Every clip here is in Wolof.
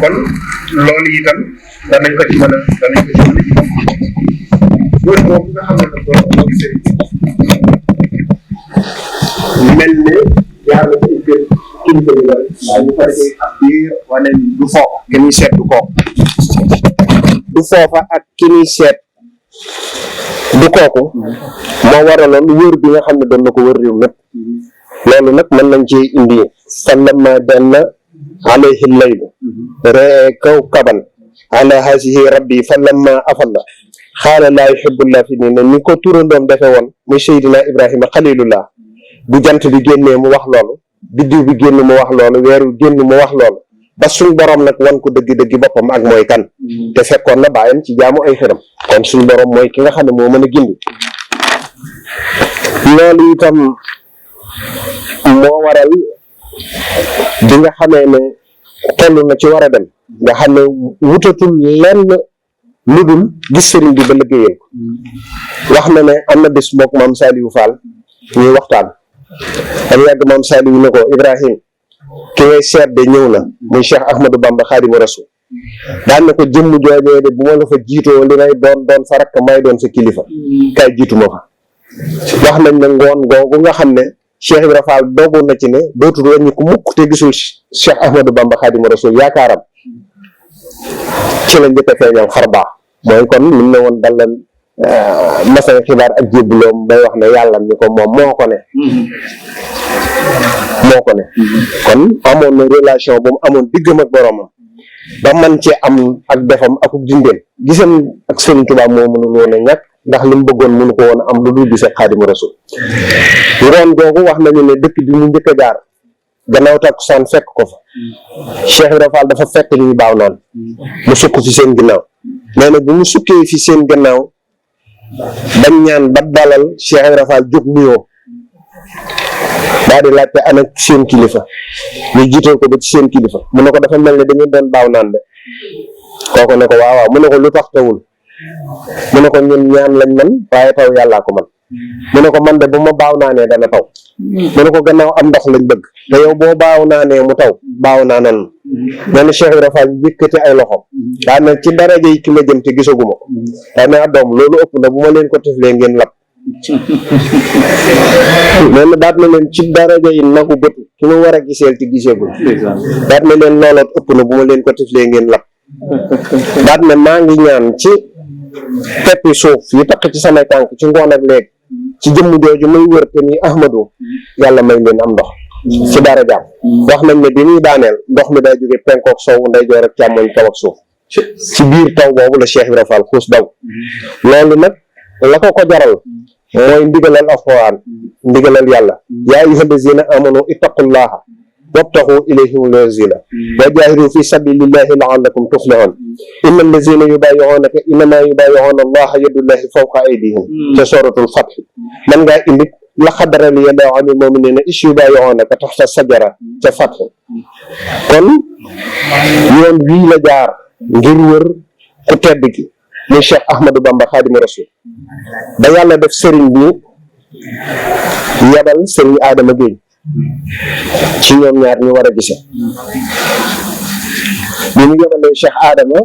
kon loolu itam danañ ko ci mën a wër boobu nga xam ne nag mooy sëriñ mel ne yàlla ci kër kilifa yi la waaye bu paree ab biir wane du foofa ki ñuy seet du kooku du foofa ak ki ñuy seet du kooku moo waraloon wër bi nga xam ne doon na ko wër réew mépp loolu nag mën nañ ci indi sallama dalla alayhi laylu ree kaw kaban ala hasihi rabbi fa lamma afalla xaala laa yuhibbullah fi nii ne ni ko turandoom defe woon muy Seydina Ibrahima xalilullah bu jant bi génnee mu wax loolu biddiw bi génn mu wax loolu weeru génn mu wax loolu ba suñ borom nag wan ko dëgg-dëgg boppam ak mooy kan te fekkoon na bàyyam ci jaamu ay xëram kon suñ borom mooy ki nga xam ne moo mën a gindi loolu itam moo waral bi nga xamee ne toll na ci war a dem nga xam ne wutatul lenn lu dul gis sëriñ bi ba liggéeyal ko wax na ne am na bis mook maam Saliou Fall ñuy waxtaan am yàgg maam Saliou ne ko Ibrahim ki ngay seet de ñëw na muy Cheikh Ahmadou Bamba Xaadimu Rasul daan na ko jëmm joojee de bu ma la fa jiitoo li may doon fa rakk may doon sa kilifa kay jiitu ma fa wax nañ ne ngoon googu nga xam ne Cheikh Ibrahima Fall doogu na ci ne dootul wàññi ko mukk te gisul Cheikh Ahmadou Bamba Xaadimu Rasul yaakaaram ci la njëkk a feeñal xar baax mooy kon mun na woon dalal masan xibaar ak jébbuloom bay wax ne yàlla mi ko moom moo ko ne kon amoon na relation bu mu amoon diggam ak boromam ba man cee am ak defam ak dindeel gisam ak Sëriñ Tuubaa moo mënul woon a ñàkk ndax li mu bëggoon mënu ko woon a am lu dul gisee Xaadimu Rasul ngoon googu wax nañu ne dëkk bi mu njëkk a jaar gannaaw takkusaan fekk ko fa Cheikh Ibrahima Fall dafa fekk ñu baaw naan mu sukk ci seen ginnaaw nee na bu mu sukkee fi seen gannaaw bañ ñaan ba dalal Cheikh Ibrahima Fall jóg nuyoo daa di laajte ana seen kilifa ñu jiital ko ba ci seen kilifa mu ne ko dafa mel ne da ngeen doon baaw naan de kooku ne ko waaw mu ne ko lu tax tawul mu ne ko ñun ñaan lañ man waaye taw yàllaa ko man mu ne ko man de bu ma baaw naanee dana taw mu ne ko gannaaw am ndox lañ bëgg te yow boo baaw naanee mu taw baaw naanal nee na Cheikh Ibrahima Fall yëkkati ay loxo daa ne ci daraja yi ki ma jëm te gisaguma ko daa ne doom loolu ëpp na bu ma leen ko tiflee ngeen lab nee na daat na leen ci daraja yi nagu bët ki ma war a giseel te gisagul daat na leen looloot ëpp na bu ma leen ko tiflee ngeen lab daat ne maa ngi ñaan ci peppi suuf yi takk ci samay tànk ci ngoon ak léegi ci jëmm jooju muy wër te ni Ahmadou yàlla may leen am ndox ci dara jaam wax nañ ne bi muy daaneel ndox mi day jóge penkook sow ndeyjoor ak càmmoñ kaw ak suuf ci biir taw boobu la Cheikh Ibrahima Fall xuus daw loolu nag la ko jaral mooy ndigalal alxuraan ndigalal yàlla yaa ayyuhal lazina amanu ittaqullaha wabtaxu ilayhim wasila wa jaahidu fi sabilillahi la'allakum tuflihun inna allazina yubayi'unaka innama yubayi'una allaha yadullahi fawqa aydihim te suratul fath man ngaa indi laqad radiyallahu anil mu'minina is yubayi'unaka taxta sajara ca fath kon yoon wii la jaar ngir wër ku tedd ki muy Cheikh Ahmadou Bamba Xaadimu Rasul ba yàlla def sëriñ bi yabal sëriñ Adama Gueye ci ñoom ñaar ñu war a gise bi ñu yabalee Cheikh Adama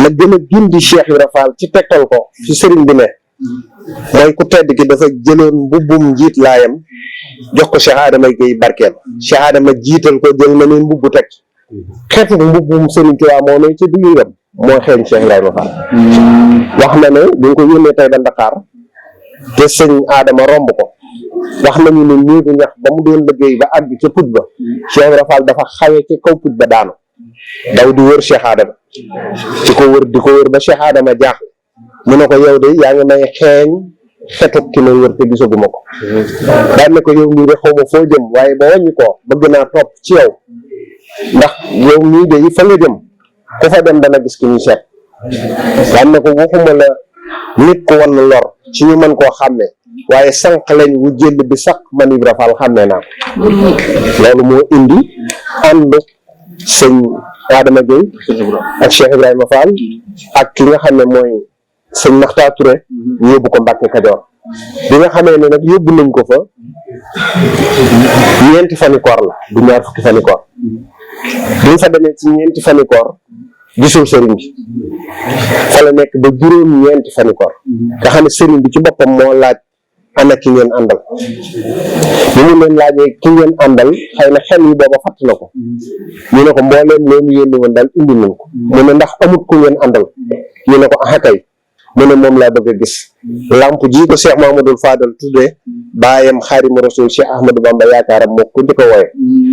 la gën a gindi Cheikh Ibrahima Fall ci tegtal ko ci sëriñ bi ne mooy ku tedd ki dafa jëloon mbubbum njiit laayam jox ko Cheikh Adama Gueye barkeel Cheikh Adama jiital ko jël na leen mbubbu teg xeetu mbubbum sëriñ Tuubaa moo ne ci biiram moo xeeñ Cheikh Ibrahima Fall wax na ne bi nga ko yónnee tey ba Ndakaar te sëñ Adama romb ko wax nañu ne néegu ñax ba mu doon liggéey ba àgg ca put ba Cheikh Ibrahima Fall dafa xawee ci kaw put ba daanu daw di wër Cheikh Adama di ko wër ba Cheikh Adama jaaxle mu ne ko yow de yaa ngi may xeeñ xetuk ki may wër te gisaguma ko daan ne ko yow mii de xaw ma foo jëm waaye ba wàññi ko bëgg naa topp ci yow ndax yow mii de fa nga jëm ku fa dem dana gis ki ñuy seet daan ne ko waxuma la nit ko wan lor ci ñu mën koo xàmmee waaye sànq lañ wu jël bi sax man Ibra Fall xàmmee naa ko loolu moo indi ànd sëñ Adama Gueye ak Cheikh Ibrahima Fall ak ki nga xam ne mooy sëñ Makhtar Touré ñu yóbbu ko Mbàkke Kajoor bi nga xamee ne nag yóbbu nañ ko fa ñeenti fani koor la du ñaar fukki fani koor bi fa demee ci ñeenti fani koor gisul sëriñ bi fa la nekk ba juróom ñeenti fani koor nga xam ne sëriñ bi ci boppam moo laaj ana ki ngeen àndal bi mu leen laajee ki ngeen àndal xëy na xel yi booba fàtt na ko ñu ne ko mbooleem loolu yónni woon daal indi nañ ko mu ne ndax amut ku ngeen àndal ñu ne ko axakay mu ne moom laa bëgg a gis lamp ji ko Cheikh Mahamadul Fadal tuddee baayam Xaadimu Rasuul Cheikh Ahmadou Bamba yaakaaram moo ko di ko wooye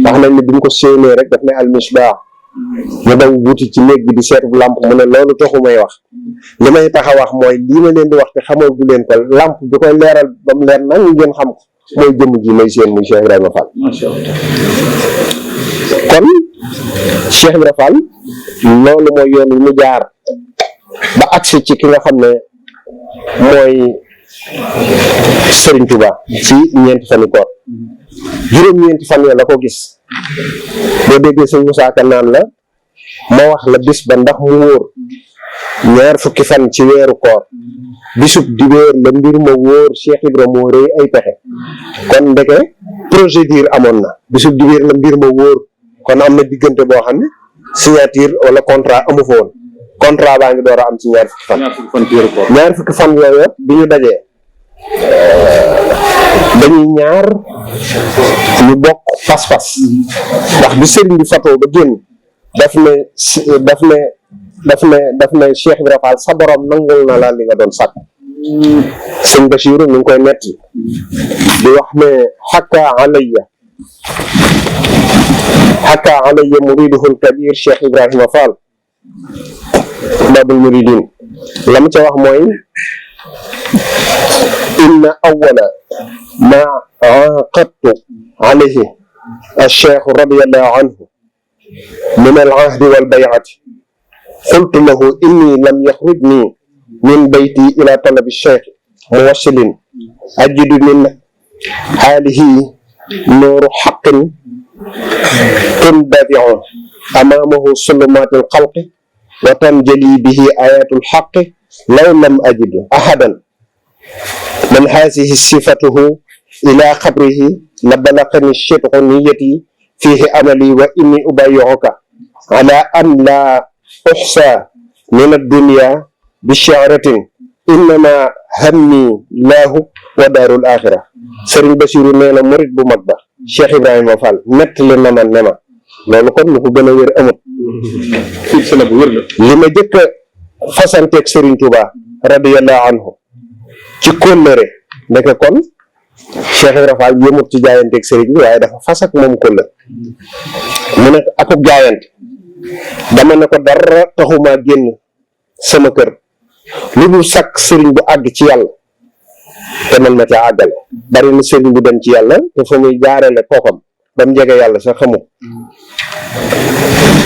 wax nañ ne bi mu ko séenee rek daf ne almisbah ñu daw wuti ci néeg bi di seetu lamp mu ne loolu taxu may wax li may tax a wax mooy lii ma leen di wax te xamal gu leen ko lamp bi koy leeral ba mu leer nan ngeen xam ko mooy jëmm ji may seen muy Cheikh Ibrahima Fall kon Cheikh Ibrahima Fall loolu mooy yoon wi mu jaar ba agsi ci ki nga xam ne mooy Serigne Touba ci ñeenti fani koor juróom-ñeenti fan ya la ko gis boo déggee sëñ Moussa Ka naan la ma wax la bis ba ndax mu wóor ñaar fukki fan ci weeru koor bisub dibéer la mbir ma wóor Cheikh Ibra moo rëy ay pexe kon ndeke procédure amoon na bisub dibéer la mbir ma wóor kon am na diggante boo xam ne signature wala contrat amu fa woon contrat baa ngi door a am ci ñaar fukki fan yooyu bi ñu dajee dañuy ñaar ñu bokk pas-pas ndax bi sëriñ bi fatoo ba génn daf ne Cheikh Ibrahima Fall sa borom nangul na la li nga doon sàkk sëñ Bachir ñu ngi koy netti di wax ne xakka alayya muriduhul kabir Cheikh Ibrahima Fall babul muridin la mu ca wax mooy inna awwala ma aqadtu alayhi الشيخ رضي الله عنه من العهد والبيعة قلت له إني لم يخرجني من بيتي إلى طلب الشيخ موصل أجد من حاله نور حق تندفع أمامه ظلمات الخلق وتنجلي به آيات الحق لو لم أجد أحدا من هذه صفته إلى خبره لبلغني الشدق نيتي فيه أملي وإني أبايعك على أن لا أحصى من الدنيا بشعرة إنما همي الله ودار الآخرة سرين بشير نينا مريد بمكبة Cheikh Ibrahima Fall nettali na ma ne ma loolu kon lu ko gën a wér amut li ma jëkk a fasanteeg Serigne Touba radiyallahu anhu ci kóllëre ndeke kon Cheikh Ibrahima Fall yëmut ci jaayanteeg Serigne bi waaye dafa fas ak moom kóllëre mu ne akub jaayante dama ne ko dara taxumaa génn sama kër lu dul sàkk Serigne bu àgg ci yàlla te man ma ca àggale bari na sëriñ bu dem ci yàlla te fa muy jaarale kookam ba mu jege yàlla sax xamu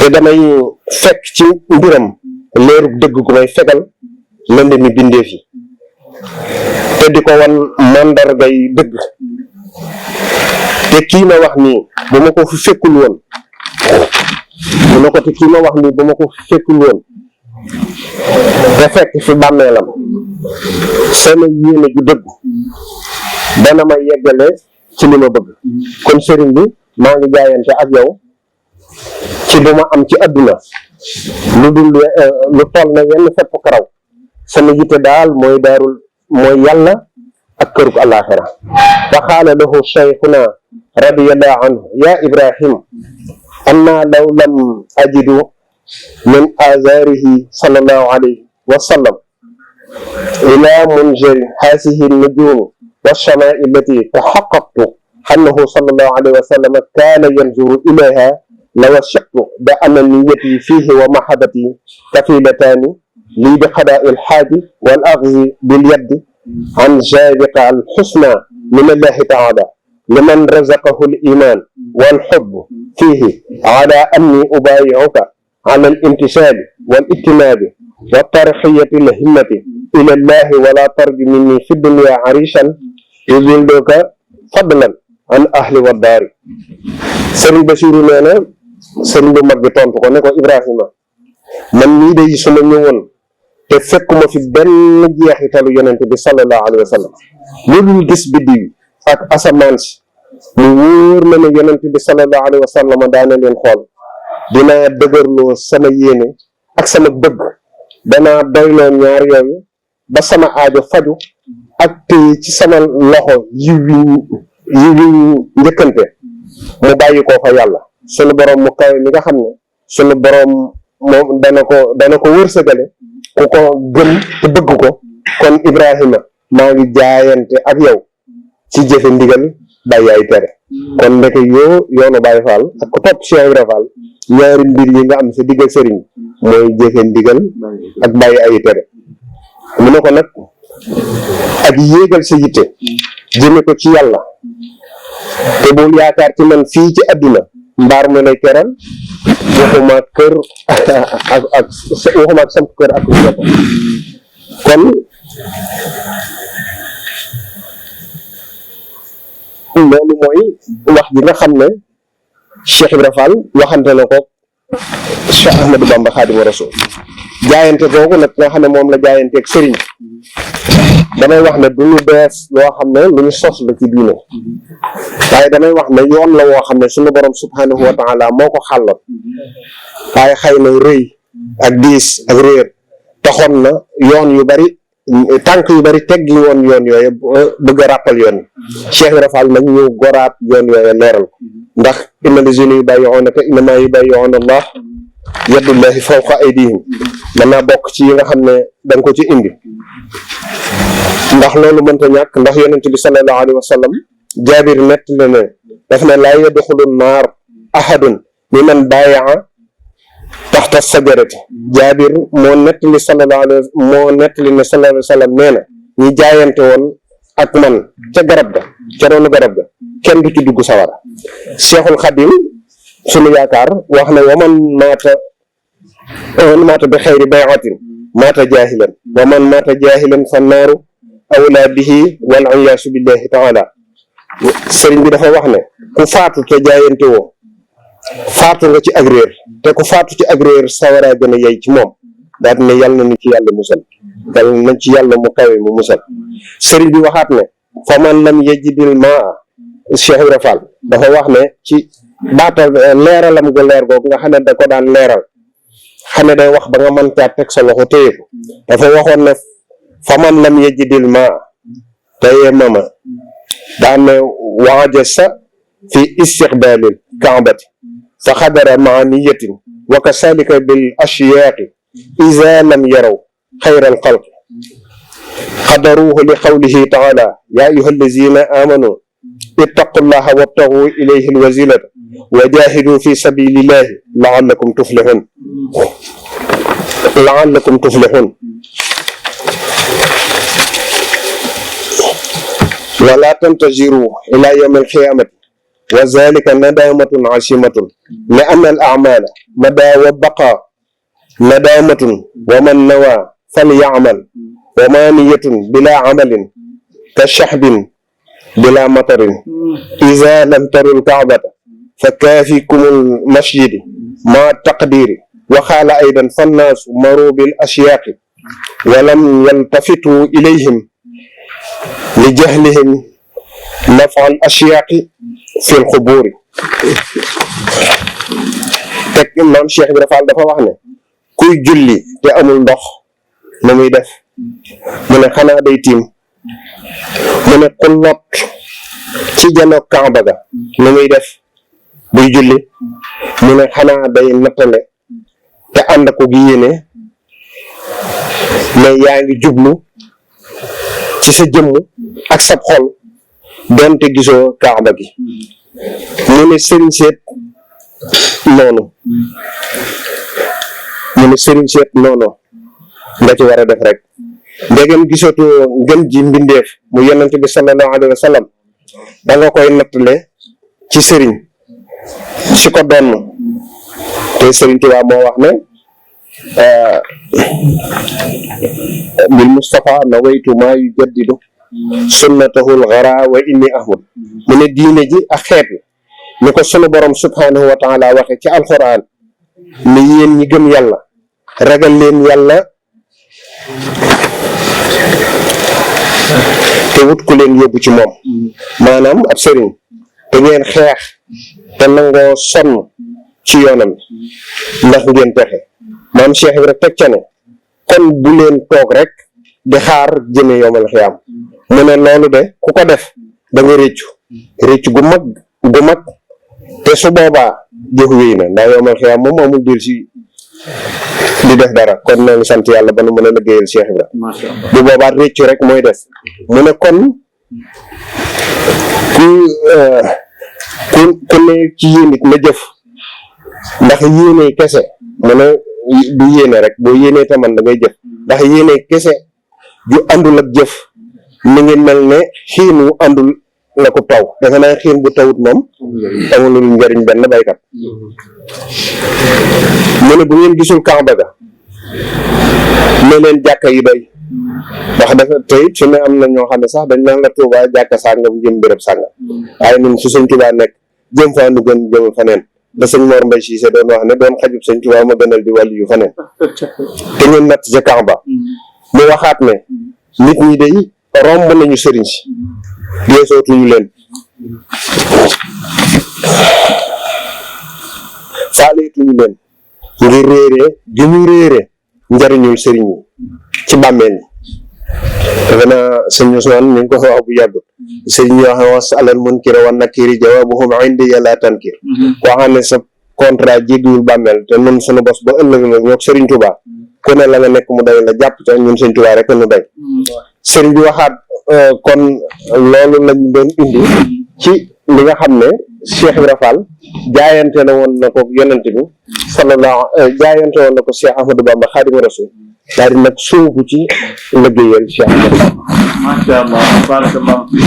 te damay fekk ci mbiram leerug dëgg gu may fegal lënd mi bindeef yi te di ko wan màndargay dëgg te kii ma wax nii bu ma ko fi fekkul woon te fekk fi bàmmeelam sama yéene ju dëgg dana ma yeggale ci li ma bëgg kon sëriñ bi maa ngi jaayante ak yow ci du ma am ci àdduna lu dul lu toll na wenn fepp karaw sama yitte daal mooy yàlla ak kërug àllaaxira wa qaala lahu cheikhuna radiyallahu anhu ya Ibrahim anna law lam ajidu min azarihi sallallahu alayhi wa sallam ila munjir hasihi nujum والشماء التي تحققت أنه صلى الله عليه وسلم كان ينظر إليها لوشكت بأن نيتي فيه ومحبتي كفيلتان لي بقضاء الحاج والأخذ باليد عن جابق الحسنى من الله تعالى لمن رزقه الإيمان والحب فيه على أني أبايعك على الامتثال والاجتناب والترخية الهمة إلى الله ولا ترج مني في الدنيا عريشا يذلك فضلا عن أهل والدار Serigne Bassirou nee na Serigne bu mag bi tontu ko ne ko Ibrahima man nii de su ma ñëwoon te fekkuma fi benn jeexitalu yonente bi sallallahu alayhi wa sallam lu dul gis biddiw ak asamaan si mu wóor na ne yonente bi sallallahu alayhi wa sallam daana leen xool dinaa dëgërloo sama yéene ak sama bëgg, danaa doyloo ñaar yooyu ba sama aajo faju ak téye ci sama loxo yiw wi njëkkante mu bàyyi ko fa yàlla sunu borom mu kawe mi nga xam ne sunu borom moom dana ko wërsëgale ku ko gëm te bëgg ko. kon Ibrahima maa ngi jaayante ak yow ci jëfe ndigal bàyyi ay tere. kon ndeke yoonu Baye Fall ak ko topp Cheikh Ibra Fall ñaari mbir yi nga am sa diggal sëriñ mooy jëfe ndigal ak bàyyi ay tere. mu ne ko nag ak yéegal sa yitte jëme ko ci yàlla te bul yaakaar ci man fii ci àdduna mbaar mu lay teral waxuma kër ak waxuma ak samp kër ak ñoto. kon loolu mooy wax ji nga xam ne Cheikh Ibra Fall waxante na ko Cheikh Ahmadou Bamba Khadimu Rasul. jaayante googu nag nga xam ne moom la jaayanteeg sëriñ damay wax ne du lu bees loo xam ne lu ñu sos la ci diine waaye damay wax ne yoon la woo xam ne suñu borom subhanahu wa taala moo ko xàllal waaye xëy na rëy ak diis ak réer taxoon na yoon yu bari tànk yu bari teggi woon yoon yooyu bëgg a ràppal yoon yi. Cheikh Ibra Fall nag ñu goraat yoon yooyu leeral ko ndax inna lazina yubayyi'unaka innamaa yubayyi'una Allah yadullahi fawqa aydihim mën naa bokk ci yi nga xam ne danga ko ci indi ndax loolu mënta ñàkk ndax yonent bi sallallahu alayhi wa sallam Jaabir nett la ne daf ne laa yadxulu naar ahadun mimman baaya'a taxta sajarati. Jaabir moo nettali ne sallallahu alayhi wa sallam nee na ñi jaayante woon ak man ca garab ga ca roonu garab ga kenn du ci dugg sawara. Cheikhul Khadim sunu yaakaar wax ne waman maata bi xayri bay'atin maata jaahilan wa man maata jaahilan fa naaru awlaa bihi wal iyaasu billahi taala. sëriñ bi dafa wax ne ku faatu te jaayante woo faatu nga ci ak réer te ku faatu ci ak réer sawaraa gën a yey ci moom daal ne yàlla na ci yàlla musal yàlla nañ ci yàlla mu kawe mu musal. sëriñ bi waxaat ne fa man lam yajidil maa Cheikh Ibra Fall dafa wax ne ci baata leeralam gu leer googu nga xam ne da ko daan leeral xam ne day wax ba nga mën caa teg sa loxo téye ko dafa waxoon ne fa man lam yajidil maa teye mama daan ne waaja sa fi istiqbalil kaabati fa xadara maa niyatin wa kasalika bil ashyaaqi iza lam yaraw xayral xalqi xadaruhu li qawlihi taala ya ayuha allazina amanu ittaqullaha wabtagu ilayhi alwasilata wa jahidu fi sabilillahi laallakum tuflihun wala tantaziru ila yawm alqiyamati wa zalika nadamatun asimatun li anna al a'mala mada wa baqa nadamatun wa man nawa falyamal wa ma niyatun bila amalin ka shahbin bila matarin iza lam taru alkaabata fa kaafikum almasjidi ma taqdiri wa qaala aydan fannaasu maru bil ashyaaqi wa lam yaltafitu ilayhim li jahlihim nafa al ashyaaqi fi lxubuuri. teg maam Cheikh Ibra Fall dafa wax ne kuy julli te amul ndox nu muy def mu ne xanaa day tiim mu ne ku lot ci janoog Kaaba ga nu muy def buy julli mu ne xanaa day nattale te ànd ko gi yéene mais yaa ngi jublu ci sa jëmm ak sa xol doonte gisoo Kaaba gi. mu ne sëriñ seet noonu nga ci war a def rek ndegem gisatoo ngën ji mbindeef mu yonent bi sallallahu alayhi wa sallam da nga koy nattale ci sëriñ si ko doon te sëriñ Tuubaa moo wax ne bil Mustafa nawaytu maa yujaddidu sunnatahul ghara wa inni ahmad. mu ne diine ji ak xeet ni ko sunu borom subhanahu wa taala waxe ci alquran ni yéen ñi gëm yàlla ragal leen yàlla te wut ku leen yóbbu ci moom. maanaam ab sëriñ te ngeen xeex te nangoo sonn ci yoonam ndax ngeen texe maam Cheikh Ibra teg ca ne kon bu leen toog rek di xaar jëme yowmal xiyaam mu ne loolu de ku ko def da nga réccu gu mag te su boobaa jëf wéy na ndax yowmal xiyaam moom amul dir si di def dara kon noo ngi sant yàlla ba nu mën a liggéeyal Cheikh Ibra bu boobaa réccu rek mooy des mu ne kon ku ne ci yéen it na jëf ndax yéene kese mu ne du yéene rek boo yéenee taman da ngay jëf ndax yéene kese ju àndul ak jëf mi ngi mel ne xiinu àndul la ko taw defe naa xiin bu tawut moom amulul njëriñ benn baykat mu ne bu ngeen gisul Kaaba ga ne leen jàkka yi doy ndax dafa tey su ne am na ñoo xam ne sax dañ naan la Tuubaa jàkka sàngam jëm béréb sàngam waaye ñun su sëñ Tuubaa nekk jëm fa lu gën jëm faneen da sëñ Mor Mbay Siise doon wax ne doon xajub sëñ Tuubaa ma gënal di wàllu yu faneen te ngeen natt ca Kaaba mu waxaat ne nit ñi day romb nañu sëriñ si geesootuñu leen faaleetuñu leen ngir réere gi ñu réere njariñul sëriñ yi ci bàmmeel yi defe naa sëñ Usmaan ñu ngi ko wax bu yàggut sëriñ yi wax was alal munkir wa nakiri jawaabuhum indi yàlla tankir koo xam ne sa contrat jéggiwul bàmmeel te nun suñu bos ba ëllëg la ñoo sëriñ Tuubaa ku ne la nga nekk mu doy la jàpp te ñun sëñ Tuubaa rek nu doy sëriñ bi waxaat kon loolu lañ doon indi ci li nga xam ne Cheikh Ibra Fall jaayante na woon na ko yonent bi jaayante woon na ko Cheikh Ahmadou Bamba Xaadimu Rasuul daal di nag sóobu ci liggéeyal Cheikh Ahmadou Bamba. macha allah barakallahu fi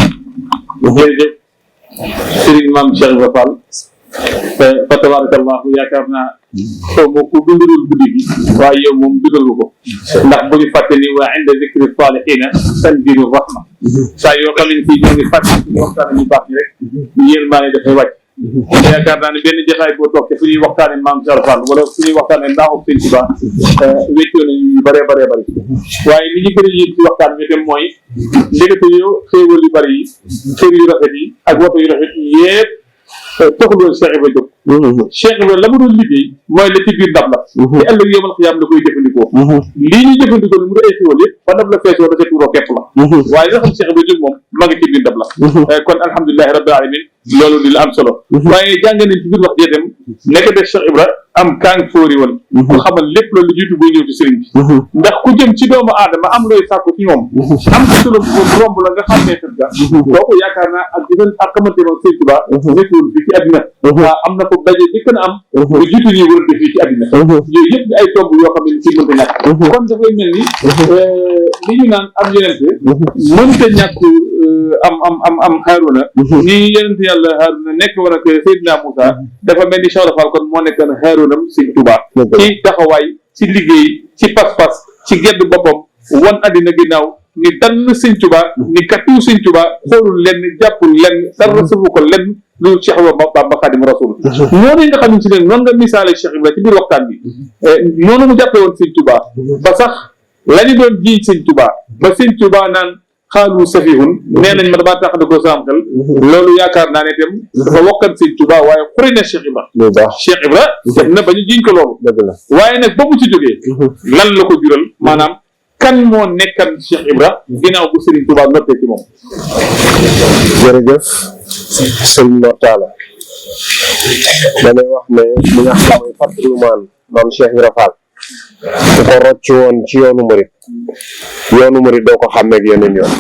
jërëjëf sëriñ maam Cheikh Ibra Fall fa tabarakallahu yaakaar naa xaw ma ku dundalul guddi gi waaye yow moom dundalu ko ndax bu ñu fàtte ni waa inda zikri saalihiina tanzilu rahma saa yoo xam ne fii ñoo ngi fàtte suñu waxtaan ñu baax ñi rek yéen maa ngi dafay wàcc yaakaar naa ne benn jotaay boo toog te fu ñuy waxtaane maam Cheikh Ibra Fall wala fu ñuy waxtaane ndaaxu sëñ Tuubaa wéccoo nañu yu bëree bëree bëri waaye li ñu gën a yéen ci waxtaan bi dem mooy ndekete yow xéewal yu bëri yi kër yu rafet yi ak woto yu rafet yi yëpp taxuloon Cheikh Ibra jóg Cheikh Ibra la mu doon liggéey mooy la ci biir ndab la te ëllëg yowmal xiyaam la koy jëfandikoo lii ñuy jëfandikoo ni mu doon ay xéwal yëpp ba ndab la feesoo da ca tuuroo képp la waaye li nga xam Cheikh Ibra jóg moom ma ngi ci biir ndab la kon alhamdulilahi rabbil alamin loolu di la am solo waaye jàng nañ ci biir wax jeetam nekk def Cheikh Ibra am kaang fóori woon ku xamal lépp loolu jiitu buy ñëw ci sëriñ bi ndax ku jëm ci doomu aadama am looy sàkku ci ñoom am ko solo romb la nga xam ne kat ga kooku yaakaar naa ak difen ak xamante moom sëriñ Tuubaa nekkul fii ci àddina waaw am na ko daje di gën a am lu jiitu ñuy war a def fii ci àddina yooyu yëpp di ay tomb yoo xam ne ci mënta ñàkk kon dafay mel ni li ñu naan am yenente mënta ñàkk am Haaruna ni yenente yàlla Haaruna nekk woon ak Seydina Moussa dafa mel ni Cheikh Ibra Fall kon moo nekkoon Haarunam sëñ Tuubaa ci taxawaay ci liggéey ci pas-pas ci gedd boppam wan àddina ginnaaw ni dann sëñ Tuubaa ni kattu sëñ Tuubaa xoolul lenn jàppul lenn dara safu ko lenn loolu Cheikh Ibra Bamba Xaadimu Rasuul noonu nga xam ne si ne noonu nga misaale Cheikh Ibra ci biir waxtaan bi noonu mu jàppee woon sëñ Tuubaa ba sax la ñu doon jiiñ sëñ Tuubaa ba sëñ Tuubaa naan xaalu safihun nee nañ ma damaa tax da ko sam xel loolu yaakaar naa ne itam dafa wokkan sëñ Tuubaa waaye xuri na Cheikh Ibra Cheikh Ibra def na ba ñu jiiñ ko loolu waaye nag ba mu ci jógee lan la ko jural maanaam kan moo nekkan Cheikh Ibra ginnaaw bu Serigne Touba noppee ci moom. jërëjëf sëñ Mor Talla damay wax ne li nga xam mooy patrimoine maam Cheikh Ibra Fall ku ko rocc woon ci yoonu murit doo ko xàmmee ak yeneen yoon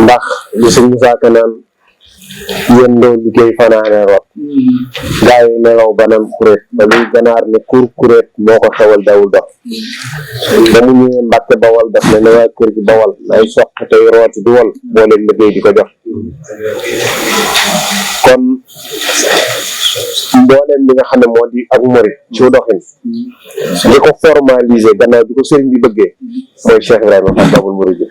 ndax li sëñ Musaa Ka naan yéen doo liggéey fanaane root gaa yi nelaw banam kuréet ba luy ganaar ne kuréet moo ko xewal dawul dox ba mu ñëwee Mbàkke Bawal daf ne waa kër gi Bawal ay soq tey rooti di wol boo leen liggéey di ko jox kon mbooleem li nga xam ne moo di ak murit ci doxin li ko formaliser gannaaw bi ko sëriñ bi bëggee mooy Cheikh Ibrahima Fall Babul Mouridine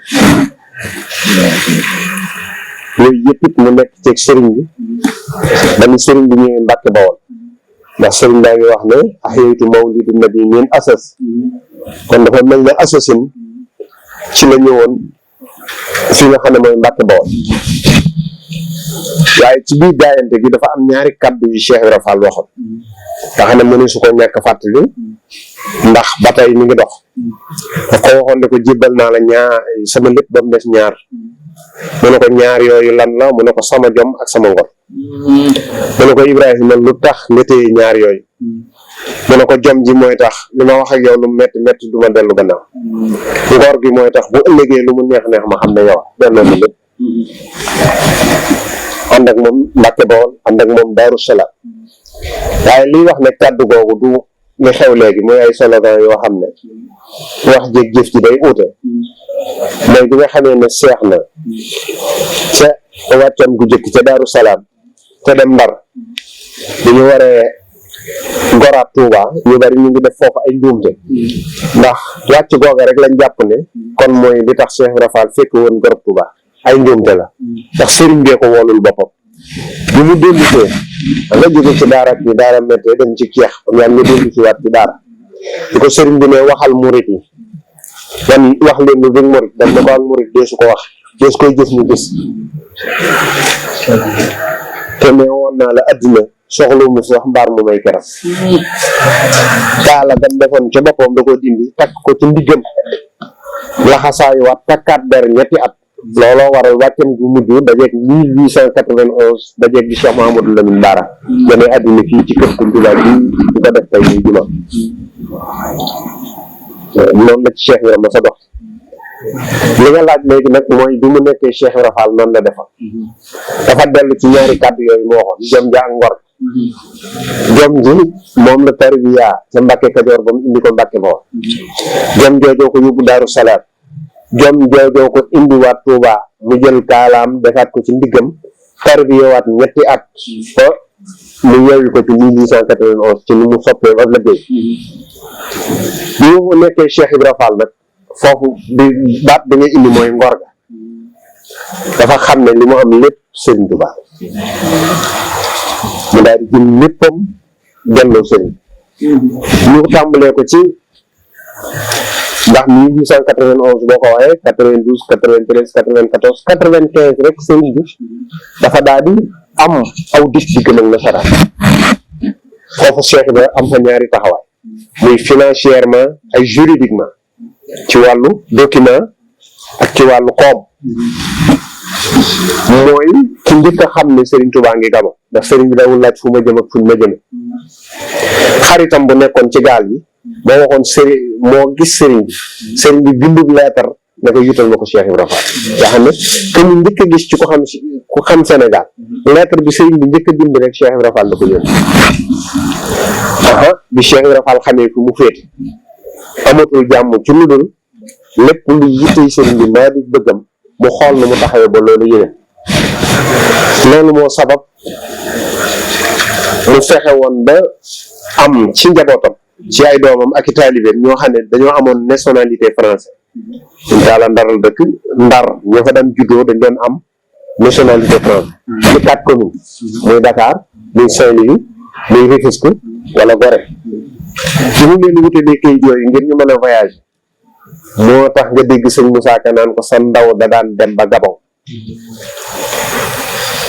yooyu yëpp it mu nekk ceeg sëriñ bi ba ni sëriñ bi ñëwee Mbàkke Bawol ndax sëriñ baa ngi wax ne ahyaytu mawlidu nabi min asas kon dafa mel ne asasin ci la ñëwoon fi nga xam ne mooy Mbàkke Bawol waaye ci biir jaayante gi dafa am ñaari kàddu yu Cheikh Ibra Fall waxoon nga xam ne mënu su ko ñàkk fàttali ndax ba tey mi ngi dox. daf ko waxoon ne ko jébbal naa la sama lépp ba mu des ñaar. mu ne ko ñaar yooyu lan la mu ne ko sama jom ak sama ngor. mu ne ko Ibrahima lu tax nga téye ñaar yooyu. mu ne ko jom ji mooy tax li ma wax ak yow lu metti metti du ma dellu gannaaw. ngor gi mooy tax bu ëllëgee lu mu neex neex ma xam ne yow delloo ma lépp. ànd ak moom Mbàkke Bawol ànd ak moom Daaru Salaam. waaye liy wax ne kàddu googu du li xew léegi mooy ay slogan yoo xam ne wax jéeg jëf ji day uute. mooy bi nga xamee ne seex na ca wàccam gu jëkk ca Daaru Salaam te dem Ndar bi ñu waree goraat Touba ñu bari ñu ngi def foofu ay njuumte ndax wàcc googa rek lañ jàpp ne kon mooy li tax Cheikh Ibra Fall fekk woon gorab Touba ay njuumte la ndax sëriñ bee ko woolul boppam bi mu dellusee nga jóge ci daara bi daara méttee dem ci keex am yaa nga dellu ci waat ci daara di ko sëriñ bi ne waxal murit yi man wax leen ni duñ murit dam na ko ak murit dee su ko wax dees koy jëf ñu gis te ne woon naa la addina soxla mu fi wax mbaar mu may keram kaala gam defoon ca boppam da ko dindi takk ko ci ndiggam laxasaayu waat takkaat ber ñetti at looloo waral wàccam gu mujj dajeeg 1891 dajeeg bi Cheikh Mahamadou Lamine Bara gane addina fii ci kër Koundouga bi di ko def tey muy juma noonu la ci Cheikh Ibra ma sa dox li nga laaj léegi nag mooy bi mu nekkee Cheikh Ibra Fall noonu la defal dafa dellu ci ñaari kàddu yooyu moo waxoon jom ja ak ngor jom ji moom la tarbiya ca Mbàkke Kajoor ba mu indi ko Mbàkke Bawol jom joojoo ko yóbbu Daaru Salaam jom joojoo ko indiwaat Touba mu jël kaalaam defaat ko ci ndiggam tarbiyawaat ñetti at ba mu yeewi ko ci 1891 ci ni mu soppee ak liggéey bi mu nekkee Cheikh Ibra Fall nag foofu bi baat bi nga indi mooy ngor ga dafa xam ne li mu am lépp Sëriñ Touba mu daal di jël léppam delloo sëriñ ñu tàmbalee ko ci ndax 1891 boo ko waxee 92 93 94 95 rek sëriñ bi dafa daal di am aw dig di gën a nasaraan foofu Cheikh Ibra am fa ñaari taxawaay muy financièrement ay juridiquement ci wàllu document ak ci wàllu koom mooy ki njëkk a xam ne Serigne Touba ngi Gabon ndax Serigne bi dawul laaj fu ma jëm ak fuñ ma jëme xaritam bu nekkoon ci gaal gi moo waxoon Serigne moo gis Serigne bi bindub leetar ne ko yutal ma ko Cheikh Ibra Fall nga xam ne que ñu njëkk a gis ci ku xam Sénégal lettre bi Serigne bi njëkk a bind rek Cheikh Ibra Fall la ko yónni bi Cheikh Ibra Fall xamee fu mu féete amatul jàmm ci lu dul lépp lu yittey Serigne bi maa di bëggam mu xool na mu taxawee ba loolu yéwén loolu moo sabab mu fexe woon ba am ci njabootam ci ay doomam ak i taalibeem ñoo xam ne dañoo amoon nationalité française suñ taala ndaral dëkk Ndar ñoo fa daan juddoo dañ doon am nationalité française ci 4 communes muy Dakar muy Saint-Louis muy Rufisque wala Gorée ci mu leen di wutalee kayit yooyu ngir ñu mën a voyager moo tax nga dégg sëñ Moussa Ka naan ko sa ndaw da daan dem ba Gabon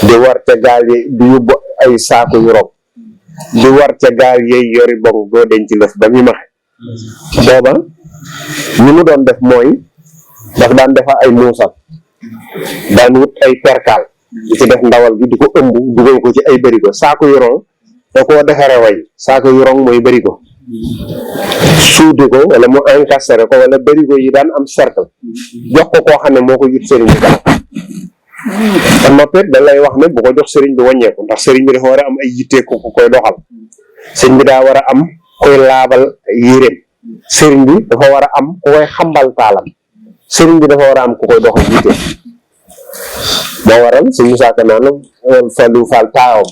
di war ca gaal yi di yóbbu ay saako yu rog di war ca gaal yeey yori bong doo denc lëf ba muy maxe booba ñi mu doon def mooy daf daan defa ay muusal daan wut ay perkaal di ci def ndawal gi di ko ëmb dugal ko ci ay bërigo saako yu rong da koo defare way saako yu rong mooy bërigo suudi ko wala mu encastré ko wala bërigo yi daan am cercle jox ko koo xam ne moo ko yut sëriñ bi dara te noppet da lay wax ne bu ko jox sëriñ bi wàññeeku ndax sëriñ bi dafa war a am ay yittee ku koy doxal sëriñ bi daa war a am koy laabal yéreem sëriñ bi dafa war a am ku koy xambal taalam sëriñ bi dafa war a am ku koy doxal yittee moo waral sëñ Moussa Ka naan Fallou Fall taawam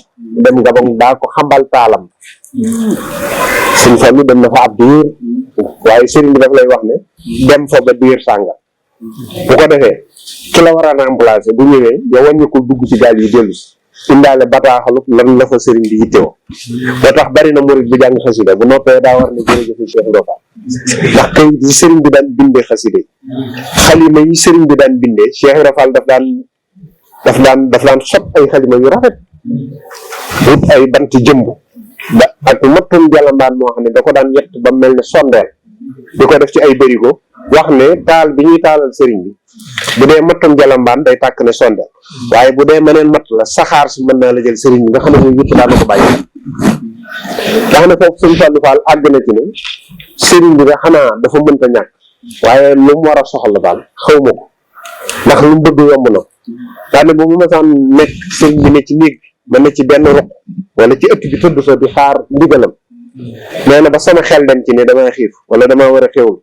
dem Gabon daa ko xambal taalam sëñ Fallou dem na fa ab diir waaye sëriñ bi daf lay wax ne dem fa ba diir sànga bu ko defee ki la war a remplacer bu ñëwee yow wàññi ko dugg ci gaal yi dellu si indaale bataaxalu lan la fa sëriñ bi yittewoo moo tax bari na murid bi jàng xasida bu noppee daa war ne jërëjëf Cheikh Ibra Fall ndax kay yi sëriñ bi daan bindee xasida yi xalima yi sëriñ bi daan bindee Cheikh Ibra Fall daf daan daf daan sot ay xalima yu rafet wut ay banti jëmb ak mattum jalambaan moo xam ne da ko daan yett ba mel ne sondeel di ko def ci ay bërigo wax ne taal bi ñuy taalal sëriñ bi bu dee mattum jalambaan day tàkk ne sondeel waaye bu dee meneen matt la saxaar si mën naa la jël sëriñ bi nga xam ne ñuy yëpp daan na ko bàyyi wax ne foofu sëñ Fallou Fall àgg na ci ne sëriñ bi nga xanaa dafa mënta ñàkk waaye lu mu war a soxla daal xaw ma ko ndax lu mu bëgg yomb na daane bu mu masaan nekk sëriñ bi ne ci néeg ma ne ci benn ruq wala ci ëtt bi tëdd fa di xaar ndigalam nee na ba sama xel dem ci ne damay xiif wala damaa war a xewul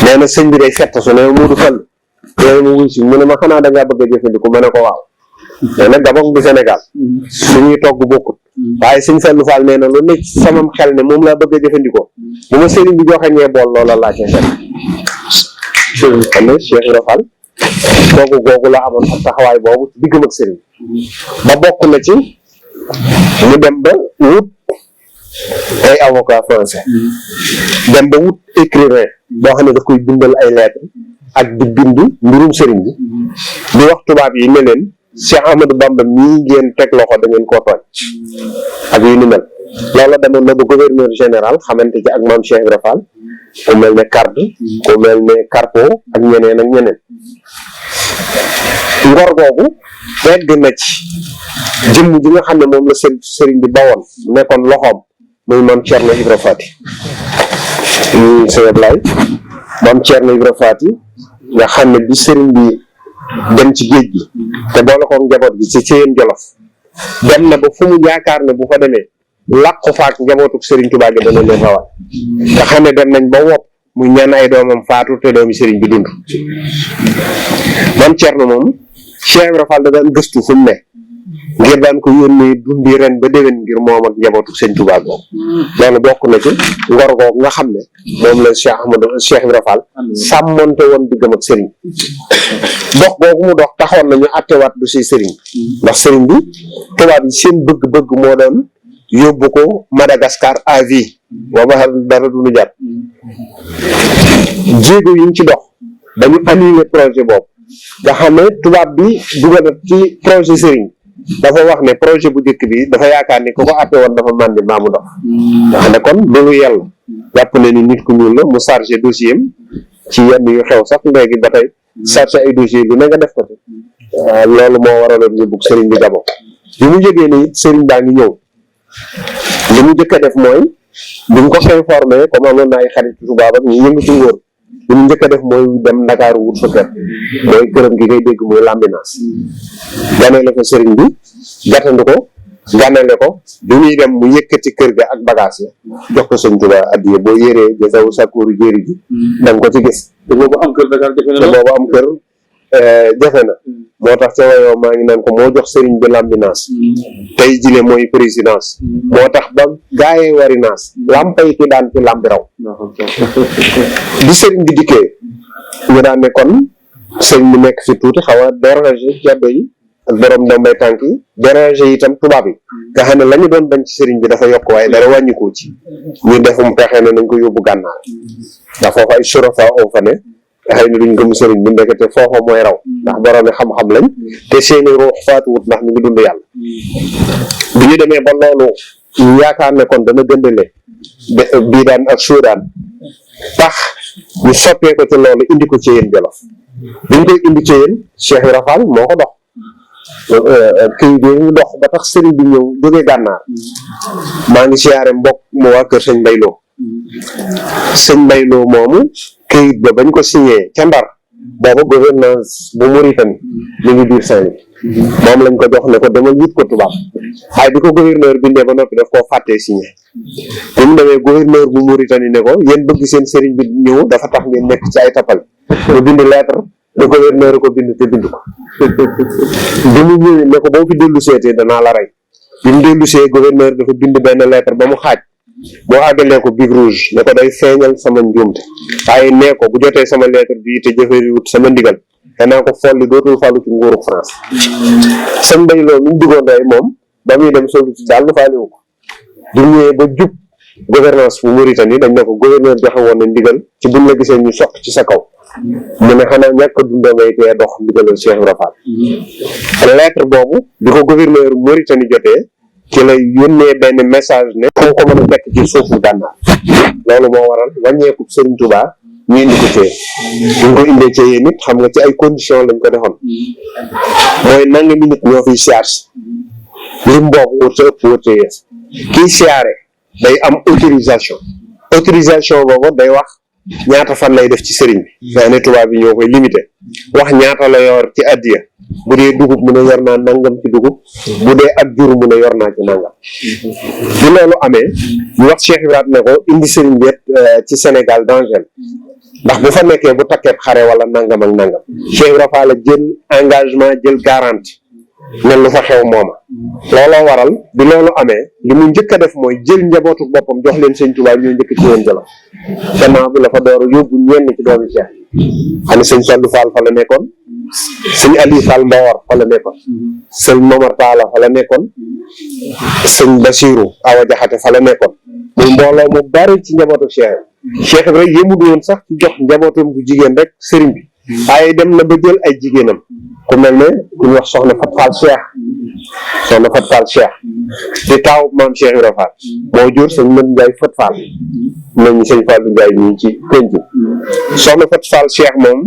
nee na sëñ bi day fett su ne Muudu Fall yooyu ma wuy si mu ne ma xanaa da ngaa bëgg a jëfandiku ma ne ko waaw nee na Gabon du Sénégal su ñuy togg bokkut waaye sëñ Fallou Fall nee na lu nekk sama xel ne moom laa bëgg a jëfandikoo bu ma sëriñ bi joxe ñee bool loola laa cee fekk xam ne Cheikh Ibra Fall googu la amoon ak taxawaay boobu ci diggam ak sëriñ ba bokk na ci mu dem ba wut ay avocat français dem ba wut écrivain boo xam ne daf koy bindal ay lettres ak di bind mbirum sëriñ bi di wax tubaab yi ne leen Cheikh Ahmadou Bamba mii ngeen teg loxo da ngeen koo tooñ ak yu ni mel loolu demoon na ba gouverneur général xamante ci ak maam Cheikh Ibra Fall ku mel ne Carte ku mel ne Carpo ak ñeneen ak ñeneen ngor googu tegg na ci jëmm ji nga xam ne moom la sëriñ bi bawoon mu nekkoon loxoom muy maam Thierno Ibra Fati sëñ Ablaye maam Thierno Ibra Fati nga xam ne bi sëriñ bi dem ci géej gi te boole ko njaboot gi ci Ceyeen Jolof dem na ba fu mu yaakaar ne bu fa demee làqu faak njabootuk sëriñ Tuubaa gi dana leen rawal nga xam ne dem nañ ba wopp muy ñaan ay doomam faatu te doomi sëriñ bi dund maam Thierno moom Cheikh Ibra Fall da daan gëstu fu mu ne ngir daan ko yónnee dundi ren ba déwén ngir moom ak njabootu sëñ Tuubaa boobu loolu bokk na ci ngor googu nga xam ne moom la Cheikh Ibra Fall sàmmonte woon diggam ak sëriñ dox googu mu dox taxoon nañu attewaat du si sëriñ ndax sëriñ bi tubaab yi seen bëgg-bëgg moo doon yóbbu ko Madagascar à vie booba dara du ñu jar jéego yi ñu ci dox dañu annulé projet boobu nga xam ne tubaab bi dugal ci projet sëriñ dafa wax ne projet bu njëkk bi dafa yaakaar ni ku ko atte woon dafa màndi maamu dox nga xam ne kon loolu yàlla jàpp ne ni nit ku ñuul la mu chargé dossier am ci yenn yu xew sax léegi ba tey chargé ay dossier lu ne nga def ko ci loolu moo waraloon ñu bugg sëriñ bi Gabon bi mu jógee ne it sëriñ baa ngi ñëw li mu njëkk a def mooy bi mu ko informé comme amoon na ay xarit tubaab ak ñu yëngu ci ngóor li mu njëkk a def mooy dem Ndakaaru wut fa kër mooy këram gi ngay dégg muy Lambinaas ganale ko sëriñ bi gàttandu ko ganale ko bi muy dem mu yëkkati kër ga ak bagage ya jox ko sëñ Tuubaa addiya boo yéree jasaw sakkuuru jéeri ji da nga ko ci gis te boobu am kër Dakar jafe na te boobu am kër jafe na moo tax ca wayoo maa ngi naan ko moo jox sëriñ bi Lambinaas tey jile mooy présidence moo tax ba gaayee wari naas lampay ki daan ci lambi raw bi sëriñ bi dikkee ñu daan ne kon sëriñ bi nekk fi tuuti xaw a déranger jaddo yi ak borom ndombay tànk yi déranger itam tubaab yi nga xam ne la ñu doon bañ ci sëriñ bi dafa yokk waaye dara wàññikoo ci ñu defum pexe ne nañ ko yóbbu gànnaar ndax foofu ay surafa oo fa ne xëy na duñ gëm sëriñ bi ndekete foofa mooy raw ndax borom xam-xam lañ te seeni ruux faatuwut ndax ñu ngi dund yàlla bi ñu demee ba loolu ñu yaakaar ne kon dana gëndale bii daan ak suudaan tax ñu soppee ko ci loolu indi ko ci yéen Jolof biñ koy indi ci yéen Cheikh Ibra Fall moo ko dox kii bi ñu dox ba tax sëriñ bi ñëw jógee gànnaar maa ngi siyaare mbokk mu waa kër sëñ Mbayloo sëñ Mbayloo moomu këyit ba bañ ko signé ca Ndar booba gouvernance bu Mauritanie mi ngi biir Saint-Louis moom lañ ko jox ne ko demal wut ko tubaab waaye bi ko gouverneur bindee ba noppi daf koo fàttee signé bi mu demee gouverneur bu Mauritanie ne ko yéen bëgg seen sëriñ bi ñëw dafa tax ngeen nekk ci ay tapal mu bind lettre le gouverneur ko bind te bind ko bi mu ñëwee ne ko boo fi dellu seetee danaa la rey bi mu dellu see gouverneur dafa bind benn lettre ba mu xaaj boo àggalee ko big rouge ne ko day feeñal sama njuumte waaye nee ko bu jotee sama lettre bii te jëfewut sama ndigal danaa ko folli dootul fàllu ci nguuru France sëñ Mbayloo mi ñu diggoon rey moom ba muy dem solu ci daal du faaliwu ko du ñëwee ba jub gouvernance bu Mauritanie dañ ne ko gouverneur joxe woon na ndigal ci buñ la gisee ñu soq ci sa kaw mu ne xanaa ñàkk a dundoo ngay tee dox ndigalal Cheikh Ibra Fall. lettre boobu bi ko gouverneur Mauritanie jotee ci la yónnee benn message ne fu ko mën a fekk ci suufu Gànnaar loolu moo waral wàññeeku Serigne Touba ñu indi ko cee ñu ko indee cee yéen it xam nga ci ay conditions lañ ko defoon mooy nangami nit ñoo fiy siyaar lim boobu wërta ëpp wërta yees kii siyaare day am autorisation boobu day wax ñaata fan lay def ci sëriñ bi daa ne tubaab bi ñoo koy limité wax ñaata la yor ci addiya bu dee dugub mu ne yor naa nangam ci dugub bu dee ak jur mu ne yor naa ci nangam bi loolu amee ñu wax Cheikh Ibrahima ne ko indi sëriñ bi ci Sénégal danger ndax bu fa nekkee bu takkeeb xare wala nangam ak nangam Cheikh Ibrahima Fall jël engagement jël garantie ne lu fa xew mooma looloo waral bi loolu amee li mu njëkk a def mooy jël njabootu boppam jox leen sëñ Tuubaa ñoo njëkk ci woon jëlam gannaaw bi la fa door a yóbbu ñenn ci doomi Cheikh xam ne sëñ Fallou Fall fa la nekkoon sëñ Aliou Fall Mbawar fa la nekkoon sëñ Momar Talla fa la nekkoon sëñ Bassirou Awa Jaxate fa la nekkoon muy mbooloo mu bari ci njabootu Cheikh bi rek yëmu doon sax ci jox njabootam bu jigéen rek sëriñ bi waaye dem na ba jël ay jigéenam ku mel ne ku ñu wax soxna Fat Fall Cheikh di taaw maam Cheikh Ibra Fall moo jur sëñ Mën Njaay Fat Fall nañu sëñ Fallou Njaay ñii ci penc soxna Fat Fall Cheikh moom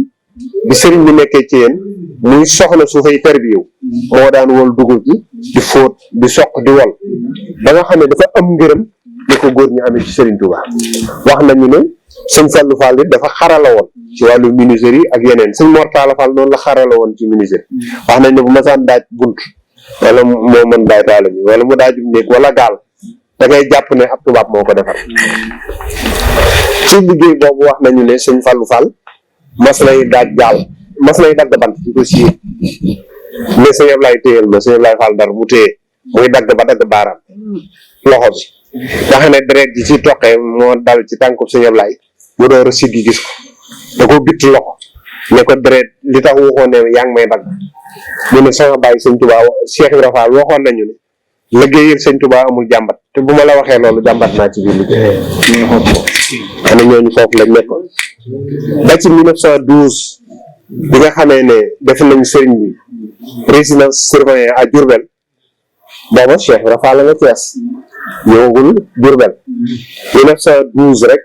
bi sëriñ bi nekkee ci yéen muy soxna su fay tarbiyew moo daan wol dugub ji di fóot di soq di wol ba nga xam ne dafa am ngërëm li ko góor ñu amee ci Serigne Touba wax nañu ne sëñ Fallou Fall it dafa xarala woon ci wàllu menuiserie ak yeneen sëñ Mor Talla Fall noonu la xarala woon ci menuiserie wax nañ ne bu masaan daaj bunt wala moo mën daaj taala bi wala mu daajum néeg wala gaal da ngay jàpp ne ab tubaab moo ko defar ci liggéey boobu wax nañu ne sëñ Fallou Fall mas lay daaj gaal mas lay dagg bant di ko siyee ne sëñ Ablaye téyel ma sëñ Ablaye Fall Ndar mu téye muy dagg ba dagg baaraam loxo bi nga xam ne deret ji ci toqee moo dal ci tànku sëñ Ablaye mu door a siggi gis ko da ko bitt loxo ne ko deret li tax waxoon ne yaa ngi may dagg mu ne sama bàyyi sëñ Touba Cheikh Ibra Fall waxoon nañu ne liggéeyal sëñ Touba amul jàmbat te bu ma la waxee loolu jàmbat naa ci biir liggéey xam ne ñooñu foofu lañ nekkoon ba ci 1912 bi nga xamee ne def nañ sëriñ bi résidence surveillée à Diourbel booba Cheikh Ibra Fall nga Thiès ñëwagul Diourbel 1912 rek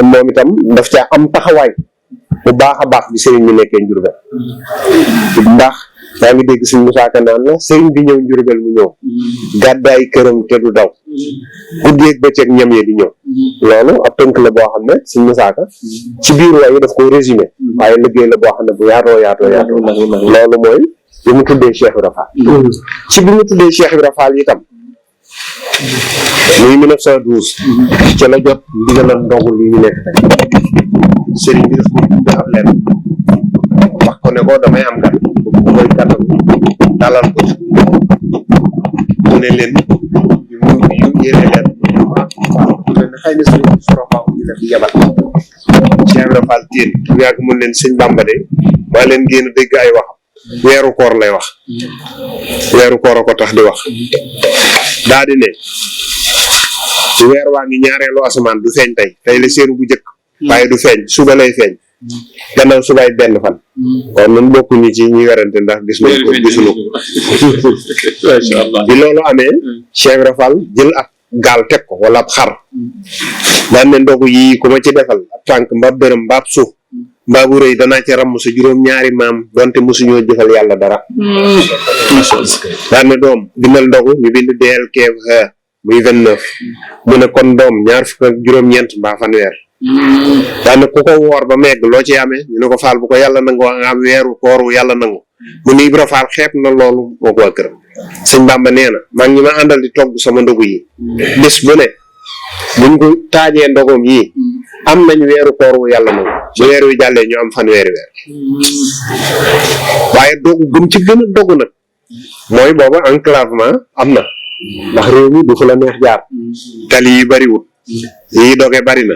moom itam daf caa am taxawaay bu baax a baax bi sëriñ bi nekkee Diourbel ndax yaa ngi dégg suñ musaaka naan la sëriñ bi ñëw Diourbel mu ñëw gàddaay këram te du daw guddeeg bëccëg ñam ye di ñëw loolu ab tënk la boo xam ne suñ musaaka ci biir wayu daf koy résumé waaye liggéey la boo xam ne bu yaatoo loolu mooy bi mu tuddee Cheikh Ibra Fall ci bi mu tuddee Cheikh Ibra Fall itam muy 1912 ca la jot ndigalal ndogu li ñu nekk tey sëriñ bi daf ko bind ab leen wax ko ne ko damay am kat koy kàttan dalal ko mu ne leen yu yére leen xëy na sëriñ bi soroxaaw ñu la fi yabal Cheikh Ibra Fall téen bu yàgg mun leen sëñ Bamba de maa leen génn dégg ay wax weeru koor lay wax weeru koor a ko tax di wax daa di ne weer waa ngi ñaareelu asamaan du feeñ tey la seenu bu njëkk waaye du feeñ suba lay feeñ gannaaw subaay benn fan kon nun bokkuñu ci ñi werante ndax gis nañ ko gisuñu ko Masha Allah bi loolu amee Cheikh Ibra Fall jël ab gaal teg ko wala ab xar daan ne ndogu yi ku ma ci defal ab tànk mbaab dërëm mbaab suuf mbaa bu rëy danaa ci ramm sa juróom-ñaari maam donte mosuñoo jëfal yàlla dara daan ne doom bindal ndogu ñu bind DLK muy 29 mu ne kon doom ñaar fukk ak juróom-ñeent mbaa fanweer daan ne ku ko woor ba megg loo ci amee ñu ne ko Fall bu ko yàlla nangu nga am weeru kooru yàlla nangu mu ne Ibra Fall xeeb na loolu moo ko waa këram sëñ Bamba nee na maa ngi ma àndal di togg sama ndogu yi bés bu ne buñ ko taajee ndogom yi am nañ weeru kooru yàlla nangu bu weer wi jàllee ñu am fanweeri weer waaye dogu gëm ci gën a dogu nag mooy booba enclavement am na ndax réew mi du fa la neex jaar tali yi bariwul yi doge bari na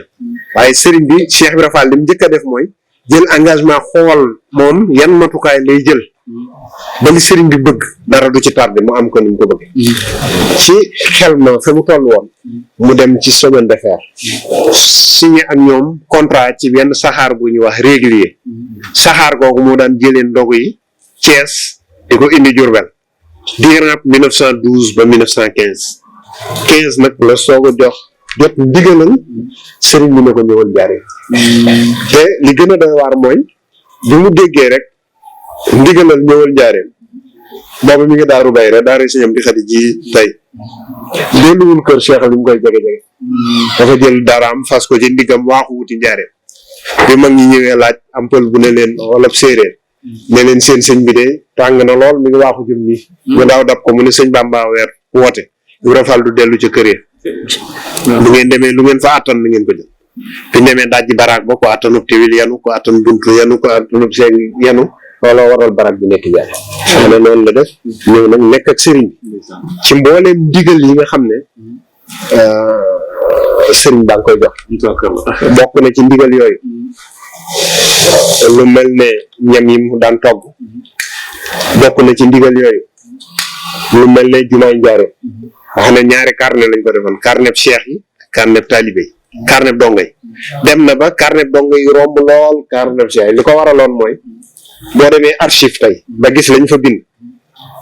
waaye sëriñ bi Cheikh Ibra Fall li mu njëkk a def mooy jël engagement xool moom yan matukaay lay jël ba li sëriñ bi bëgg dara du ci tardé mu am ko ni mu ko bëgg ci xel ma fa mu toll woon mu dem ci chemin de fer signé ak ñoom contrat ci benn saxaar bu ñuy wax régulier saxaar googu moo daan jëlee ndogu yi Thiès di ko indi Diourbel diirab 1912 ba 1915 nag la soog a jot ndigalal sëriñ bi ne ko ñëwal jaaree te li gën a doy waar mooy bi mu déggee rek ndigalal ñëwal jaaree boobu mi ngi daaru bay rek daara siñam di xati ji tey delluwul kër Cheikh li mu koy jege-jege dafa jël daaraam fas ko ci ndigam waaxu wuti njaareen bi mag ñi ñëwee laaj am pël bu ne leen wala séeréer ne leen seen sëñ bi de tàng na lool mi ngi waaxu jëm nii ñu daaw dab ko mu ne sëñ Bamba weer woote Ibra Fall du dellu ca kër ya lu ngeen demee lu ngeen fa attan na ngeen ko jël biñ demee dajji baraag ba ko attanub tiwil yanu ko attan buntu yanu ko attanub seen yanu looloo waral baraag bi nekk jaay xam ne noonu la def ñëw nag nekk ak sëriñ ci mbooleem ndigal yi nga xam ne sëriñ baa ngi koy jox bokk na ci ndigal yooyu lu mel ne ñam yi mu daan togg bokk na ci ndigal yooyu lu mel ne jumaay njaare nga xam ne ñaari carnet lañ ko defoon carnet cheikh yi carnet talibé yi carnet donga yi dem na ba carnet donga yi romb lool carnet cheikh yi li ko waraloon mooy boo demee archive tey ba gis lañ fa bind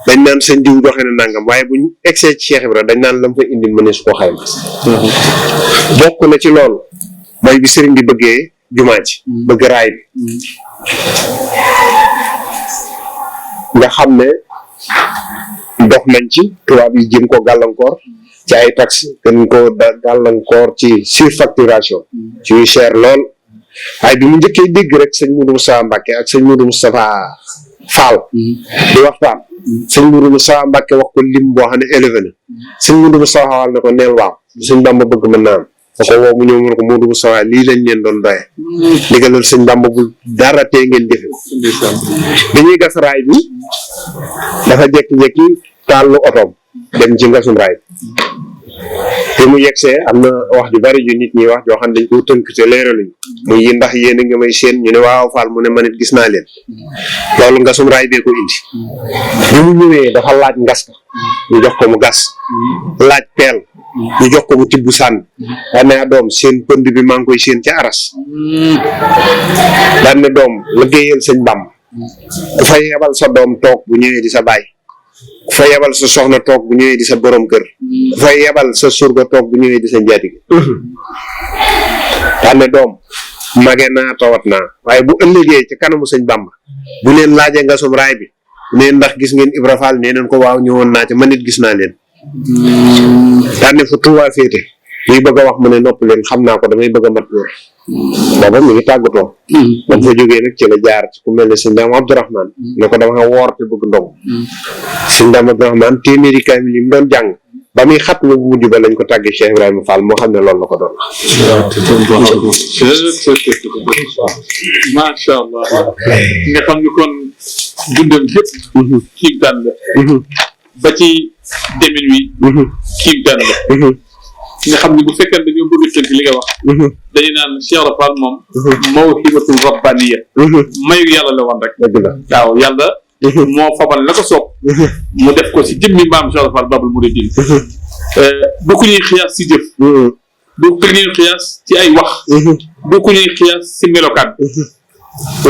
dañ naan seen diw doxe na nangam waaye buñ egsee ci Cheikh Ibra dañ naan lam fa indi mëne su ko xayma bokk na ci loolu mooy bi sëriñ bi bëggee jumaa ji bëgg raay bi nga xam ne dox nañ ci tubaab yi jëm ko gàllankoor ci ay taxes gën ko gàllankoor ci surfacturation ci yu cher lool waaye bi mu njëkkee dégg rek sëñ Moudou Moustapha Mbacké ak sëñ Moudou Moustapha Fall di waxtaan sëñ Moudou Moustapha Mbacké wax ko lim boo xam ne élevé na sëñ Moudou Moustapha Fall ne ko neel waaw sëñ Bamba bëgg mën naa am da ko woo mu ñëw mu ne ko Moudou Moustapha lii lañ leen doon doye ndigalal sëñ Bamba bu dara tee ngeen defe bi ñuy gas raay bi dafa jékki-jékki tàllu otoom dem ci ngasum raay bi mu yegsee am na wax ju bari ju nit ñi wax joo xam ne dañ ko tënk te leeraluñ muy yi ndax yéen a ngi may seen ñu ne waaw Fall mu ne man it gis naa leen loolu ngasum raay bee ko indi bi mu ñëwee dafa laaj ngas ka ñu jox ko mu gas laaj peel ñu jox ko mu tibb sànni daan ne doom seen pënd bi maa ngi koy seen ca aras daan ne doom liggéeyal sëñ Bamba ku fa yebal sa doom toog bu ñëwee di sa baay ku fa yebal sa soxna toog bu ñëwee di sa borom kër ku fa yebal sa surga toog bu ñëwee di sa njaatige daan ne doom mage naa tawat naa waaye bu ëllëgee ci kanamu sëñ Bamba bu leen laajee ngasum raay bi neen ndax gis ngeen Ibra Fall nee neen ko waaw ñëwoon naa ca man it gis naa leen daan ne fu Tuubaa féete muy bëgg a wax mu ne nopp leen xam naa ko damay bëgg a mat wóor booba mi ngi tàggatoo ba mu fa jógee nag ci la jaar ci ku mel ne sëñ Daam Abdourahmane ne ko dama nga woor te bëgg ndog sëñ Daam Abdourahmane téeméeri kaamil yi mu doon jàng ba muy xat mu mujj ba lañ ko tàggee Cheikh Ibrahima Fall moo xam ne loolu la ko doon macha allah nga xam ni kon dundam yëpp kiimtaan la ba ci demin wi kiimtaan la nga xam ni bu fekkee dañoo bëgg a tënk li nga wax dañu naan Cheikh Ibra Fall moom mawhibatul rabbaniya mayu yàlla la woon rek waaw yàlla moo fabal la ko soob mu def ko si jëmmi maam Cheikh Ibra Fall Babul Mouridine du ku ñuy xiyaas si jëf du ku ñuy xiyaas ci ay wax du ku ñuy xiyaas si melokaan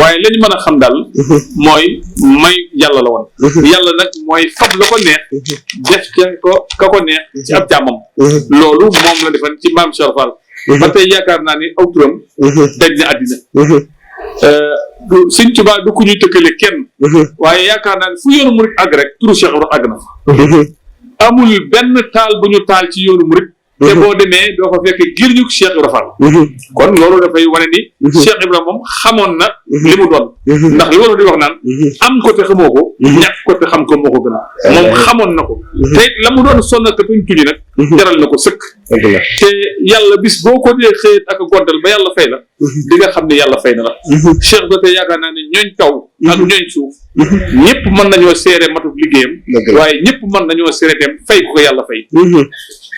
waaye la ñu mën a xam daal mooy may yàlla la woon yàlla nag mooy fab la ko neex def ka ko neex ci ab jàmmam loolu moom la defan ci maam Cheikh Fall ba tey yaakaar naa ni aw turam daj na àddina Sëñ Tuubaa du ku ñuy tëkkale kenn waaye yaakaar naa ni fu yoonu murit àgg rek turu Cheikh Ibra àgg na fa amul benn taal bu ñu taal ci yoonu murit te boo demee doo fa fekk ngir ñu Cheikh Ibra Fall kon loolu dafay wane ni Cheikh Ibra moom xamoon na li mu doon ndax li waroon di wax naan am ko te xamoo ko ñàkk ko te xam ko moo ko gën a moom xamoon na ko te la mu doon sonn ka tuñ tuñi nag jaral na ko sëkk te yàlla bis boo ko dee xëyet ak goddal ba yàlla fay la di nga xam ne yàlla fay na la Cheikh ba tey yaakaar naa ne ñooñ kaw ak ñooñ suuf ñëpp mën nañoo seere matub liggéeyam waaye ñëpp mën nañoo seere dem fay ko yàlla fay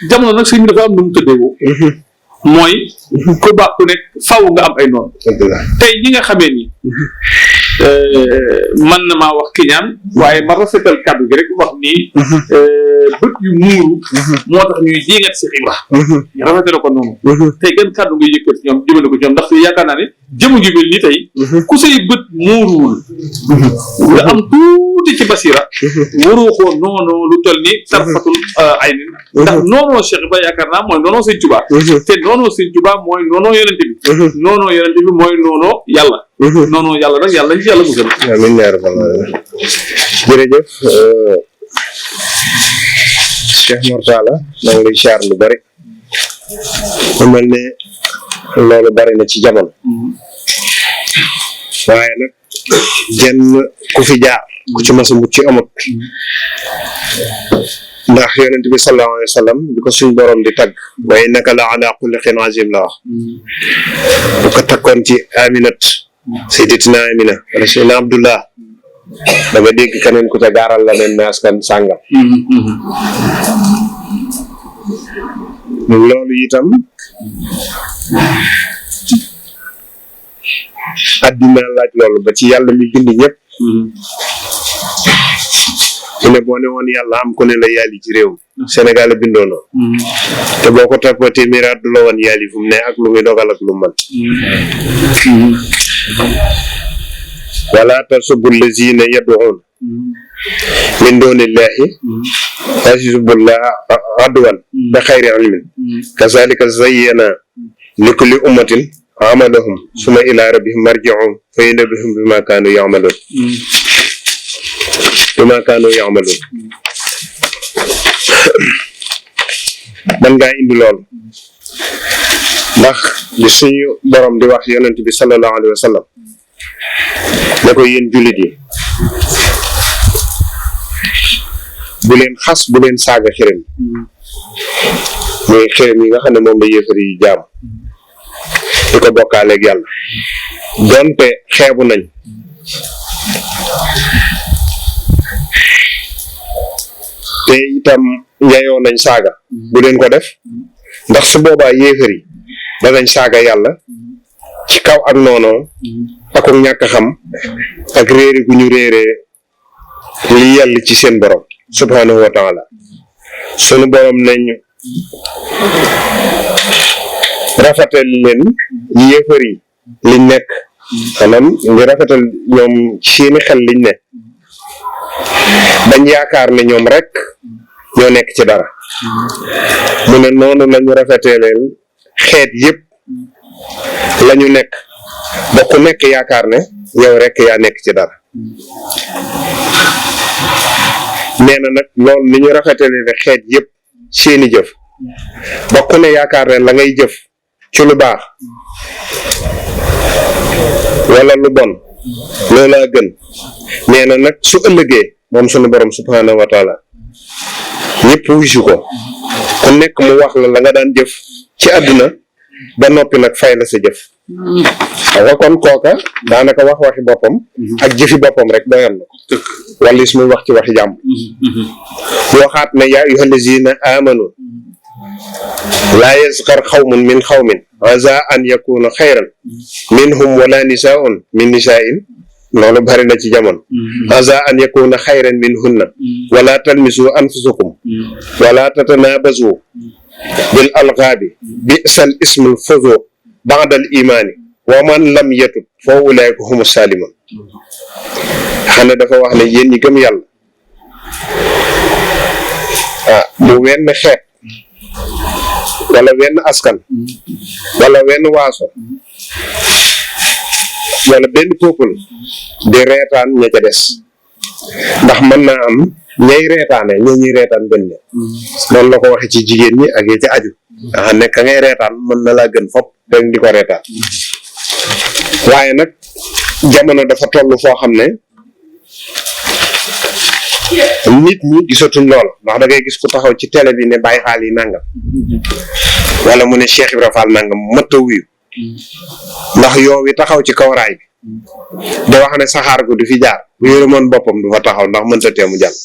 jamono nag sëñ bi dafa am nu mu tëddeewoo mooy ku baax ku nekk faw nga am ay noonu tey ñi nga xamee ni man na maa wax kiñaan waaye ma rafetal kàddu gi rek wax ni bët yu muuru moo tax ñuy jéngat si Ibra ñu rafetale ko noonu tey gën kàddu nga yëkkati ñoom jëmale ko ci ñoom ndax yaakaar naa ne jëmu ji mel ni tey ku say bët muuruwul nga am tuuti ci basira waroo ko noonu lu toll ni tarfatul ay ni ndax noonoo Cheikh Ibra yaakaar naa mooy noonoo Sëñ Tuubaa te noonoo Sëñ Tuubaa mooy noonoo yonente bi noonoo yonente bi mooy noonoo yàlla noonoo yàlla nag yàlla ñu ci yàlla musal amiin yaa rabbal aalamiin jërëjëf Cheikh Mortalla maa ngi lay siyaar lu bari mu mel ne loolu bari na ci jamono waaye nag jenn ku fi jaar ku ci mas a mucc amut ndax yonent bi sallallahu alayhi wa sallam bi ko suñ borom di tagg wa innaka la ala xuluqin azim la wax bu ko takkoon ci Aminat sayyidatina Amina wala Seydina Abdullah da nga dégg keneen ku ca gaaral la leen ne askan sàngam loolu itam addina laaj loolu ba ci yàlla mi bind ñëpp mu ne boo ne woon yàlla am ku ne la yàlli ci réew mi Sénégal a bindoono te boo ko toppoo téeméeraat du la woon yàlli fu mu ne ak lu muy dogal ak lu man wala tasubbu lazina yad'un min dunillahi tasubbullaha adwan bi xayri ilmin kazalika zayyana li kulli ummatin amalahum summa ila rabbihim marji'uhum fa yunabbihum bima kanu ya'malun man ngaa indi loolu ndax li suñu borom di wax yonent bi sallallahu alayhi wa sallam ne ko yéen jullit yi bu leen xas bu leen saaga xërëm muy xërëm yi nga xam ne moom la yéefar yi jaam di ko bokkaaleeg yàlla donte xeebu nañ te itam yayoo nañ saaga bu leen ko def ndax su boobaa yéefar yi danañ saaga yàlla ci kaw ak noonoo ak ñàkk xam ak réeri gu ñu réeree li yàlla ci seen borom subhanahu wa taala sunu borom nañ rafetal leen yéefar yi liñ nekk maanaam ngi rafetal ñoom ci seeni xel liñ ne bañ yaakaar ne ñoom rek ñoo nekk ci dara mu ne noonu lañu rafetee leen xeet yëpp lañu nekk ba ku nekk yaakaar ne yow rek yaa nekk ci dara nee na nag loolu ni ñu rafetee leen xeet yëpp seeni jëf ba ku ne yaakaar ne la ngay jëf ci lu baax wala lu bon loolaa gën nee na nag su ëllëgee moom sunu borom subhanahu wa taala ñëpp wuyu ko ku nekk mu wax la nga daan jëf ci àdduna ba noppi nag fay la sa jëf xam nga kon kooka daanaka waxi boppam ak jëfi boppam rek doyal na wala is muy wax ci waxi jàmm waxaat ne yaa ayyuha allazina amanu laa yasxar xawmun min xawmin asa an yakuna xayran minhum wala nisaun min nisain loolu bari na ci jamono asa an yakuna xayran minhunna wala talmisu anfusakum wala tatanabazu bil alqaabi bi'sal ismul fusuuq ba'dal imaani wa man lam yatub fa ulaa'ika humu saalimuun xam ne dafa wax ne yéen ñi gëm yàlla bu wenn xeet wala wenn askan wala wenn waaso wala benn peuple di reetaan ña ca des ndax mën naa am ñay reetaane ñoo ñuy reetaan gën ne noonu la ko waxe ci jigéen ñi ak yi ca aju nga xam ne ka ngay reetaan mën na laa gën fop dang di ko reetaan waaye nag jamono dafa toll foo xam ne nit ñi gisatuñ lool ndax da ngay gis ku taxaw ci télé bi ne Baye Fall yi nangam wala mu ne Cheikh Ibra Fall nangam mëtta wuyu ndax yow wi taxaw ci kaw raay bi da wax ne saxaar gu du fi jaar bu yërëmoon boppam du fa taxaw ndax mënta teemu jàll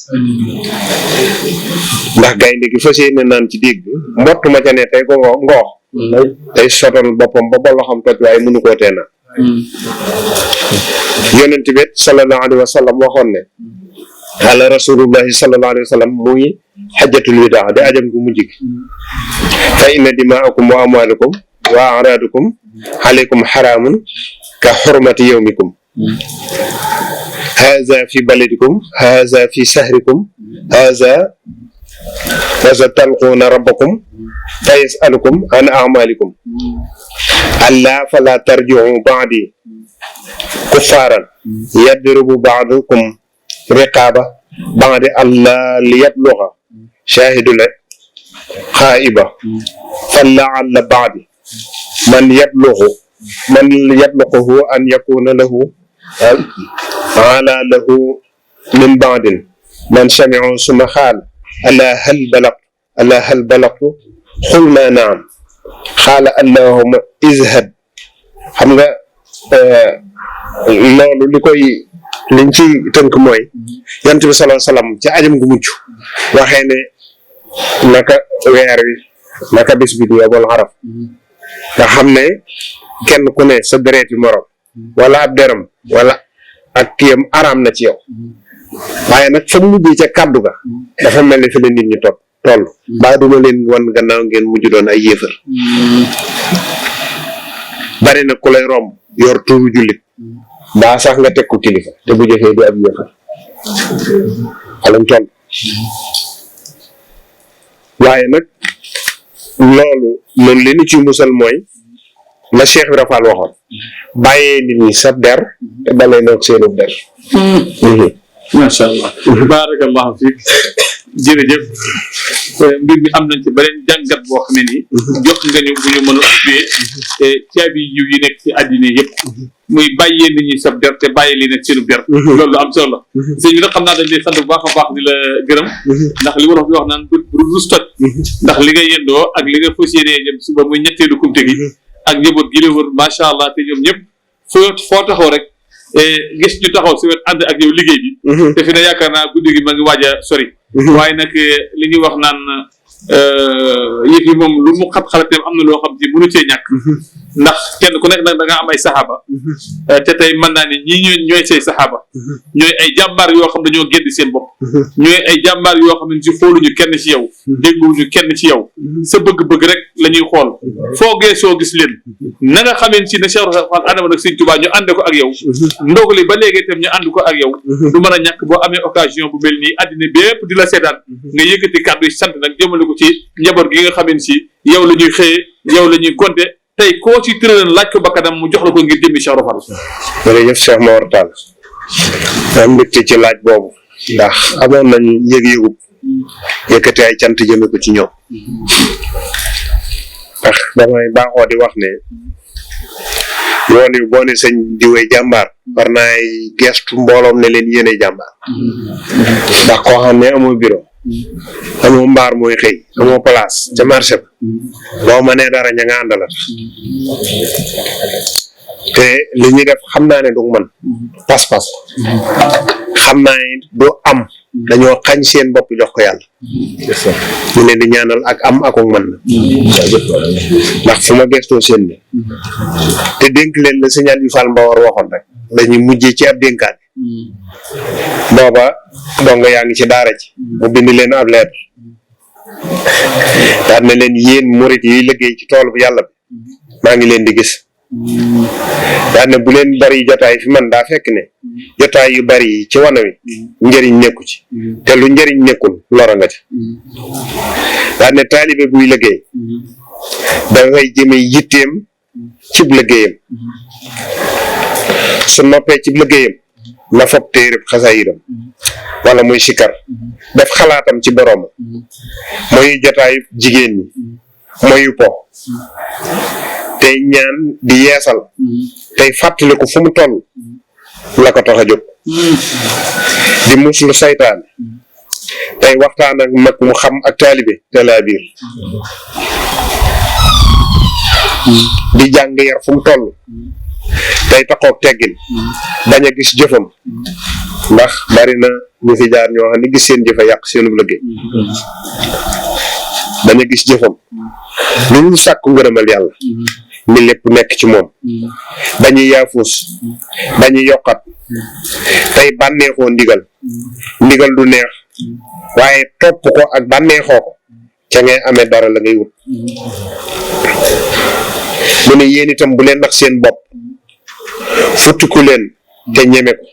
ndax gaynde gi fas yéene naan ci déeg bi mbott ma ca ne tey ko ngoox tey sotal boppam ba loxam toj waaye mënu koo tee naan yonent bi sallallahu alayhi wa sallam waxoon ne ala rasulullahi sallallahu alayhi wa sallam muy xajjatul widaa di ajam gu mujj gi fa inna dimaakum wa amwaalakum wa araadakum alaykum xaraamun ka xurmati yawmikum haza fi baladikum haza fi sahrikum haza talquuna rabbakum fa yasalukum an amalikum alla fala tarjiu baadi kuffaaran yadribu baadukum riqaaba baadi allah liyabluga shahidul xaaiba falaalla baadi man yabluguhu an yakuna lahu ala lahu min baadin man samiu suma xaal ala hal balagtu xulna naam xaala allahuma izhad. xam nga loolu liñ ci tënk mooy yonent bi sallallahu alayhi wa sallam ci ajam gu mujj waxee ne naka weer wi naka bis bi di yobal xaraf nga xam ne kenn ku ne sa dereeti morom wala ab deram wala ak kiyam araam na ci yow waaye nag fa mujjee ca kàddu ga dafa mel ni fi la nit ñi toll baa duma leen wan gannaaw ngeen mujj doon ay yéefar bari na ku lay romb yor tuuru jullit baa sax nga teg ko kilifa te bu jëfee di ab yéefar xalañ toll waaye nag loolu noonu li ñu ci musal mooy la Cheikh Ibra Fall waxoon bàyyee nit ñi sa der te balee noog seenu der. macha allah. baarakallahu fiik jërëjëf mbir mi am nañ ci beneen jàngat boo xam ne nii jox nga ñu bu ñu mën a ubbee caabi yiw yi nekk ci àddina yëpp muy bàyyee nit ñi sab der te bàyyi li nekk seenu der. loolu am solo la. sëñ bi nag xam naa dañ lay sant bu baax a baax di la gërëm ndax li wolof bi wax naan bu rus toj ndax li nga yendoo ak li nga fas yéenee jëm suba muy ñetteelu kumte gi ak njaboot gi la wër macha allah te ñoom ñëpp foo taxaw rek gis ñu taxaw si wet ànd ak yow liggéey bi. te fi ne yaakaar naa guddi gi ma ngi waaj a sori. waaye nag li ñuy wax naan yëf yi moom lu mu xat-xalateem am na loo xam ci mënu cee ñàkk. ndax kenn ku nekk nag da nga am ay saxaaba. te tey mën naa ni ñii ñooy say saxaaba. ñooy ay jàmbaar yoo xam dañoo génn seen bopp. ñooy ay jàmbaar yoo xam ne si xooluñu kenn ci yow. dégluwuñu kenn ci yow. sa bëgg-bëgg rek la ñuy xool. foo geesoo gis leen. na nga xamee si ne Cheikh Fall Adama nag Sëñ Tuubaa ñu ànd ko ak yow. ndogali ba léegi itam ñu ànd ko ak yow. du mën a ñàkk boo amee occasion bu mel nii àddina bépp di la seetaan. nga yëkkati kàddu yi sant nag jëmale ko ci njaboot gi nga xamee si yow la ñuy xëyee yow la ñuy gonte tey koo ci tërëlan laaj ko bakkanam mu jox la ko ngir jëmmi Cheikh Fall. jërëjëf Cheikh Mor Tall am mbégte ci laaj boobu ndax amoon nañ yëg-yëgu yëkkati ay cant jëme ko ci ñoom ndax damay baaxoo di wax ne yoon yu boo ne sëñ diwee jàmbaar war naay gestu mbooloom ne leen yéene jàmbaar ndax koo xam ne amoo bureau amoo mbaar mooy xëy amoo place ca marché ba boo mënee dara ña nga àndala te li ñuy def xam naa ne du man pas-pas xam naa ne du am dañoo xañ seen bopp jox ko yàlla ñu leen di ñaanal ak am ak man na ndax fu ma gestoo seen ne te dénk leen la signal yu Fall Mbawar waxoon rek dañuy mujjee ci ab dénkaane booba donga yaa ngi ci daara ci mu bind leen ab lettre daal ne leen yéen murit yi liggéey ci tool bu yàlla bi maa ngi leen di gis daal ne bu leen bari jotaay fi man daa fekk ne jotaay yu bari yi ci wana wi njëriñ nekku ci te lu njëriñ nekkul lora nga ci daal ne taalibe buy liggéey dangay jëme yitteem cib liggéeyam su noppee cib liggéeyam na foog téereb xasaayidam wala muy sikar def xalaatam ci boroom mooy jotaayu jigéen ñi mooy po tey ñaan di yeesal tey fàttaliku fu mu toll la ko tax a jóg di muslu saytaan tey waxtaan ak mag mu xam ak taalibe te laa biir di jàng yar fu mu toll tey taxoog teggin bañ a gis jëfam ndax bari na ñu fi jaar ñoo xam ne gis seen jëfa yàq seenu liggéey bañ a gis jëfam lu ñu sàkku ngërëmal yàlla ni lépp nekk ci moom bañu yaafus bañu yokkat tey bànneexoo ndigal du neex waaye topp ko ak bànneexoo ko ca ngay amee dara la ngay wut mu ne yéen itam bu leen nax seen bopp futtiku leen te ñeme ko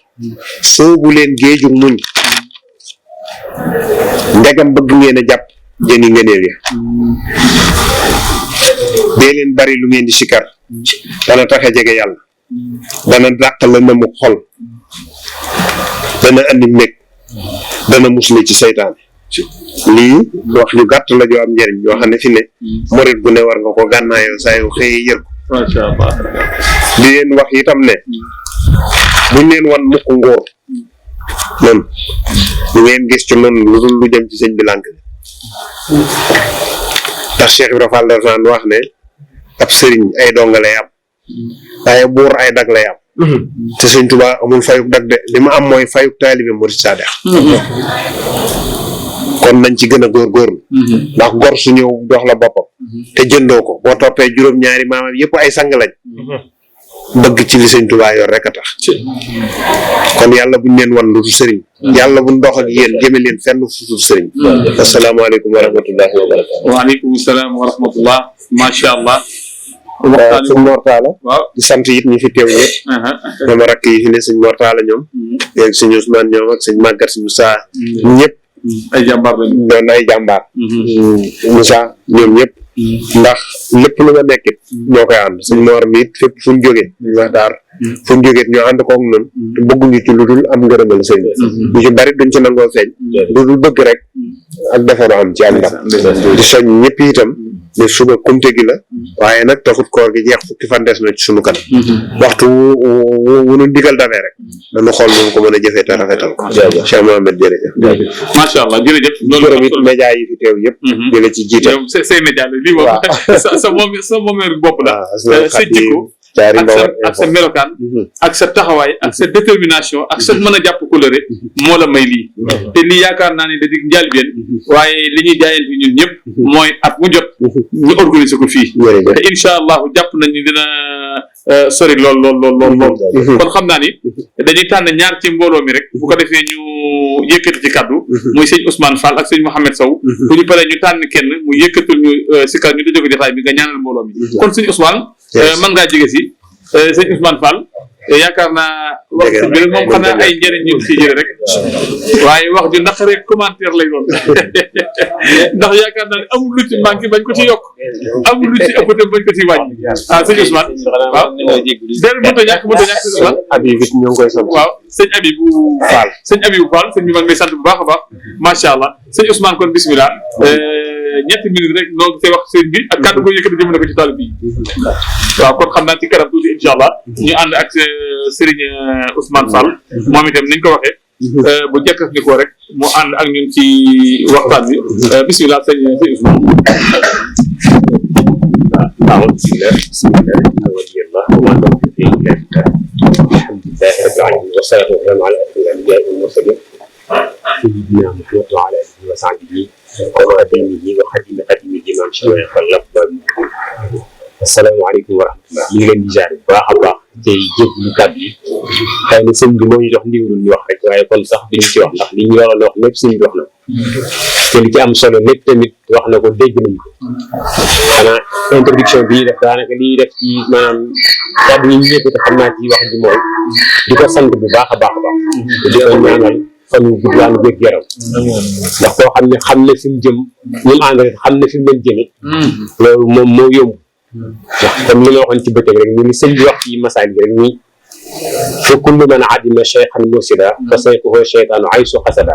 soobu leen géeju muñ ndegam bëgg ngeen a jàpp jëni ngëneel ya dee leen bari lu ngeen di sikar dana tax a jege yàlla dana dàq la nëmu xol dana andi mbég dana musle ci seytaane lii wax yu gàtt la joo am njëriñ yoo xam ne fi ne murit bu ne war nga ko gànnaayoo saa yu xëyee yër ko macha allah di leen wax itam ne buñ leen wan mukk ngóor noonu lu ngeen gis ci noonu lu dul lu jëm ci sëñ bi lànk ndax Cheikh Ibrahima Fall daan wax ne ab sëriñ ay donga lay am waaye buur ay dag lay am te sëñ Tuubaa amul fayuk dag de li ma am mooy fayuk taalibe murid sadex kon nañ ci gën a góorgóorlu ndax gor su ñëw jox la boppam te jëndoo ko boo toppee juróom-ñaari maamam yëpp ay sang lañ bëgg ci li sëñ Tuubaa yor rek a tax kon yàlla buñ leen wan lu dul sëriñ yàlla buñ dox ak yéen jëme leen fenn fu dul sëriñ asalaamaaleykum wa rahmatullahi wa barakatu waaleykum salaam wa rahmatullah macha allah sëñ Mor Talla waaw di sant it ñi fi teew ñëpp sama rakk yi fi ne sëñ Mor Talla ñoom léegi sëñ Ousmane ñoom ak sëñ Maguette sëñ Moussa ñëpp ay jàmbaar lañ doon ay jàmbaar Moussa ñoom ñëpp ndax lépp lu nga nekkit ñoo koy ànd sëñ Mor mi it fépp fu ñu jógee ñu wax daar fu ñu jógee ñoo ànd koog noonu te bëgguñu ci lu dul am ngërëmal sëñ ñu ci bari duñ ci nangoo feeñ lu dul bëgg rek ak defaru am ci am ndax di soñ ñëpp itam ne suba kumte gi la waaye nag taxut koor gi jeex fukki fan des na ci sunu kanam waxtu wu nu digal dafee rek dañu xool moom ko mën a jëfee te rafetal ko Cheikh Mohamed jërëjëf macha allah jërëjëf loolu gërëm it média yi fi teew yëpp di la ci jiital say média la lii moom sa moomeeru bopp la sa jikko ak sa melokaan ak sa taxawaay ak sa détermination ak sa mën a jàpp coloré moo la may lii te lii yaakaar naa ne da di njëlbéen waaye li ñuy jaayante ñun ñëpp mooy at mu jot ñu organiser ko fii te incha allahu jàpp nañ ni dina sori lool kon xam naa ni dañuy tànn ñaar ci mbooloo mi rek bu ko defee ñu yëkkati ci kaddu muy sëñ Ousmane Fall ak sëñ Mouhamed Sow bu ñu paree ñu tànn kenn mu yëkkatul ñu si kar ñu di jóge jotaay bi nga ñaanal mbooloo mi kon sëñ Ousmane mën ngaa jege si sëñ Ousmane Fall yaakaar naa wax bi moom xanaa ay njëriñ ñu ci jële rek waaye wax ju naqaree commentaire lay doon ndax yaakaar naa ne amul lu ci manqué bañ ko ci yokk amul lu ci ëpp tam bañ ko ci wàññi sëñ Ousmane waaw dér mënta ñàkk sëñ Ousmane Habib it ñoo ngi koy sant waaw sëñ Habibou Fall sëñ bi mag lay sant bu baax a baax macha allah sëñ Ousmane kon bismillah ñetti minutes rek noo see wax sëñ bi ak kàddu ko yëkkati jëmale ko ci taal bi waaw kon xam naa ci kanam tuuti incha allah ñu ànd ak Serigne Ousmane Fall moom itam niñ ko waxee bu jekkas ni ko rek mu ànd ak ñun ci waxtaan bi bismillah sëñ Ousmane waaw bismillah waliyallah wa ma tawfiqi illa billah alhamdulillahi rabbil alamin wa salatu wassalamu ala ashrafil anbiya'i wal mursalin sayyidina Muhammad wa ala alihi wa sahbihi wa xadimihi wa xadimi xadimihi maam Cheikh Fall asalaamaaleykum wa rahmatulah ñu ngi leen di jaar bu baax a baax tey jéggi kàddu yi xëy na sëñ bi moo ñu jox ndigalul ñu wax rek waaye kon sax duñu ci wax ndax li ñu waroon wax lépp sëñ bi wax na ko te li ci am solo lépp tamit wax na ko dégg nañ ko xanaa introduction bi ñuy def daanaka li ñuy def ci maanaam kàddu yi ñu yëkkati xam naa ci wax ji mooy di ko sant bu baax a baax a baax di ko ñaanal fan wu gudd waan wér yaram ndax koo xam ne xam na fi mu jëm ñu mu ànd rek xam na fi mu leen jëme loolu moom moo yomb ndax comme li ma waxoon ci bëccëg rek ñu ni sëñ bi wax ci masaal bi rek ni fa kullu man adima cheikhan mursida fa sayquhu cheytaanu aysu xasada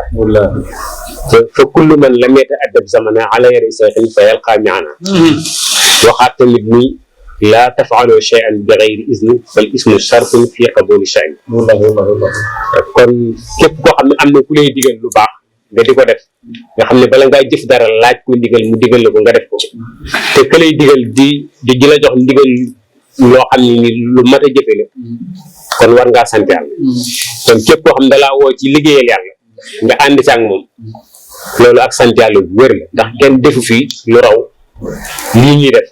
fa kullu man lam yata'addab zamana ala yari cheikhin fa yalqa miana waxaat tamit ni laa tafaalu cheyan bi gayri isni fal ismu shartun fi qabuli cheyin kon képp koo xam ne am na ku lay digal lu baax nga di ko def nga xam ne bala ngaa jëf dara laaj ko ndigal mu digal la ko nga def ko te ka lay digal di la jox ndigal loo xam ne ni lu mat a jëfe la kon war ngaa sant yàlla kon képp koo xam ne dalaa woo ci liggéeyal yàlla nga ànd ci ak moom loolu ak sant yàlla bu wér la ndax kenn defu fii lu raw lii ñuy def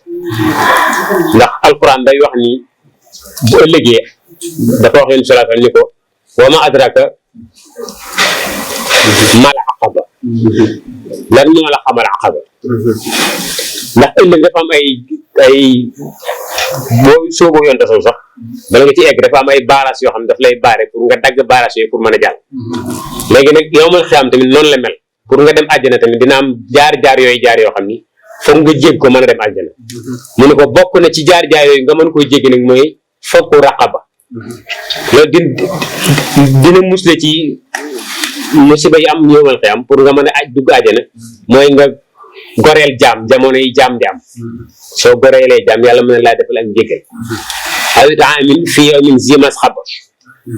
ndax alquran day wax ni bu ëllëgee dafa wax yéen salaatal ni ko wa ma adraka mal aqaba lan moo la xamal aqaba ndax ëllëg dafa am ay boo sooboo yoon tasaw sax bala nga ci egg dafa am ay baaraas yoo xam ne daf lay baare pour nga dagg baaraas yooyu pour mën a jàll léegi nag yow mal xiyaam tamit noonu la mel pour nga dem àjjana tamit dina am jaar yoo xam ni foog nga jégg ko mën a dem àjjana mu ne ko bokk na ci jaar yooyu nga mën koo jéggi nag mooy fakku raqaba loolu dina musle ci musiba yi am ñëwal xiyam pour nga mën a dugg àjjana mooy nga goreel jaam jamono yi jaam di am soo goreelee jaam yàlla mën na laa defal ak njéggal aw itaamin fi yawmin zi masxaba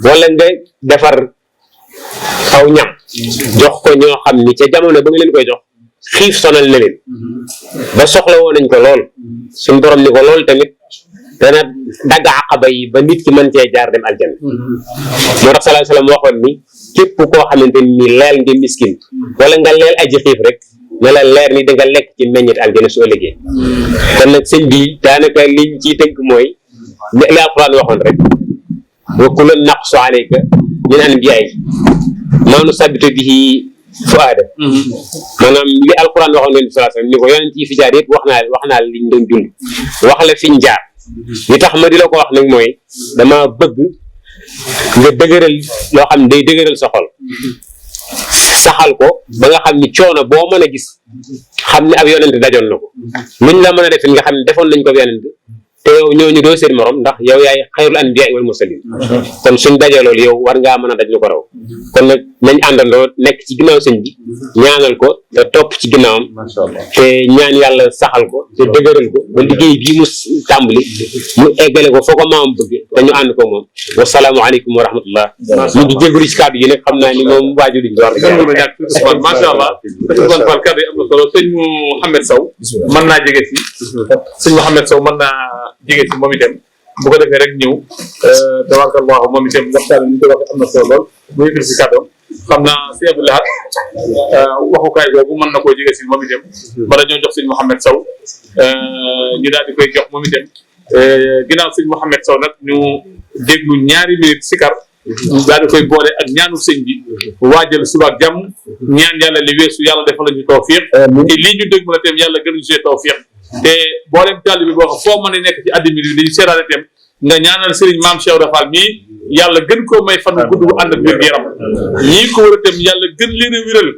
wala nga defar aw ñam jox ko ñoo xam ni ca jamono ba nga leen koy jox xiif sonal na leen ba soxla woon nañ ko lool suñu borom ni ko lool tamit dana dagg àqaba yi ba nit ki mën cee jaar dem aljana moo tax sallallahu alayhi wasallam waxoon ni képp koo xamante ni leel nga miskin wala nga leel aji xiif rek ne la leer ni da nga lekk ci meññit aljana soo liggéey kon nag sëñ bi daanaka liñ ciy tënk mooy li alquran waxoon rek wa kullan naqsu alayka min anbiya'i maa nusabbitu bihi fuaada maanaam li alquran waxoon leen sallallahu alayhi wasallam ni ko yonent yi fi jaar yëpp wax naa liñ doon dund wax la fiñ jaar li tax ma di la ko wax nag mooy dama bëgg nga dëgëral loo xam ne day dëgëral sa xol saxal ko ba nga xam ni coono boo mën a gis xam ne ab yonent dajoon na ko luñ la mën a def nga xam ne defoon nañ ko yonent te yow ñooñu doo seen morom ndax yow yaay xayrul anbiya wal mursalin kon suñ dajee loolu yow war ngaa mën a daj lu ko raw kon nag nañ àndandoo nekk ci ginnaaw sëñ bi ñaanal ko te topp ci ginnaawam te ñaan yàlla saxal ko te dëgëral ko ba liggéey bii mu tàmbali mu eggale ko foo ko maamam bëgg te ñu ànd ko moom wasalaamu aleykum wa rahmatullah ñu ngi jégalu ci kàddu yi nag xam naa ni moom waaju liñ wax macha allah Ousmane Fall kàddu yi am na solo sëñ Mouhamed Sow mën naa jege si sëñ Mouhamed Sow mën naa jege si moom itam bu ko defee rek ñëw tabarakallahu moom itam waxtaan ni ñu ko waxee am na solo lool bu yëkkati si kàddoom xam naa si Abdoulaye waxukaay boobu mën na koo jege si moom itam bala ñoo jox sëñ Mouhamed Sow ñu daal di koy jox moom itam ginnaaw sëñ Mouhamed Sow nag ñu déglu ñaari minute sikar daal di koy boole ak ñaanu sëñ bi waajal suba ak jàmm ñaan yàlla li weesu yàlla defal lañu tawfiq te lii ñu dégg mu la tam yàlla gënuñu see tawfiq te boolem taalibe boo xam foo mën a nekk ci àddina bi dañu seetaane tam nga ñaanal Serigne Mame Cheikh Ibra Fall mii yàlla gën koo may fan gudd bu ànd ak wér yaram ñii ko war a tam yàlla gën leen a wéral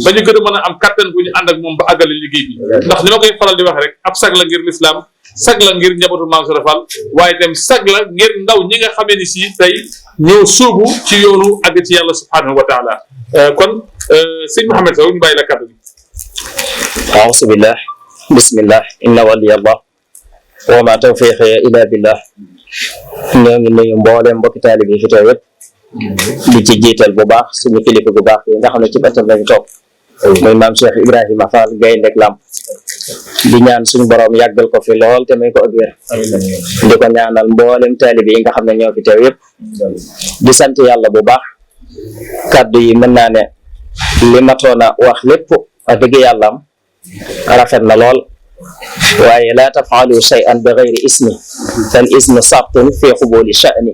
ba ñu gën a mën a am kattan bu ñu ànd ak moom ba àggale liggéey bi ndax ni ma koy faral di wax rek ab sag la ngir l'islam sag la ngir njabootu Mame Cheikh Ibra Fall waaye tam sag la ngir ndaw ñi nga xamee ni si tey ñëw sóobu ci yoonu àgg ci yàlla subhanahu wa taala kon sëñ Mouhamed Sow ñu bàyyi la kàddu gi. أعوذ بالله بسم الله إن ولي الله وما توفيقي إلا بالله ñoo ngi nuyu mboolem mbokki taalibe yi fi teew yëpp di ci jiital bu baax suñu kilifa bu baax yi nga xam ne ci bëtam lañu toog muy maam Cheikh Ibrahima Fall Gaynde Lamp di ñaan suñu borom yàggal ko fi lool te may ko ak wér di ko ñaanal mboolem taalibe yi nga xam ne ñoo fi teew yëpp di sant yàlla bu baax kàddu yi mën naa ne li matoon a wax lépp wax dëgg yàlla am rafet na lool waaye laa tafaalu shay'an bi ghayri ismi fal ismu sartun fi xubuli sha'ni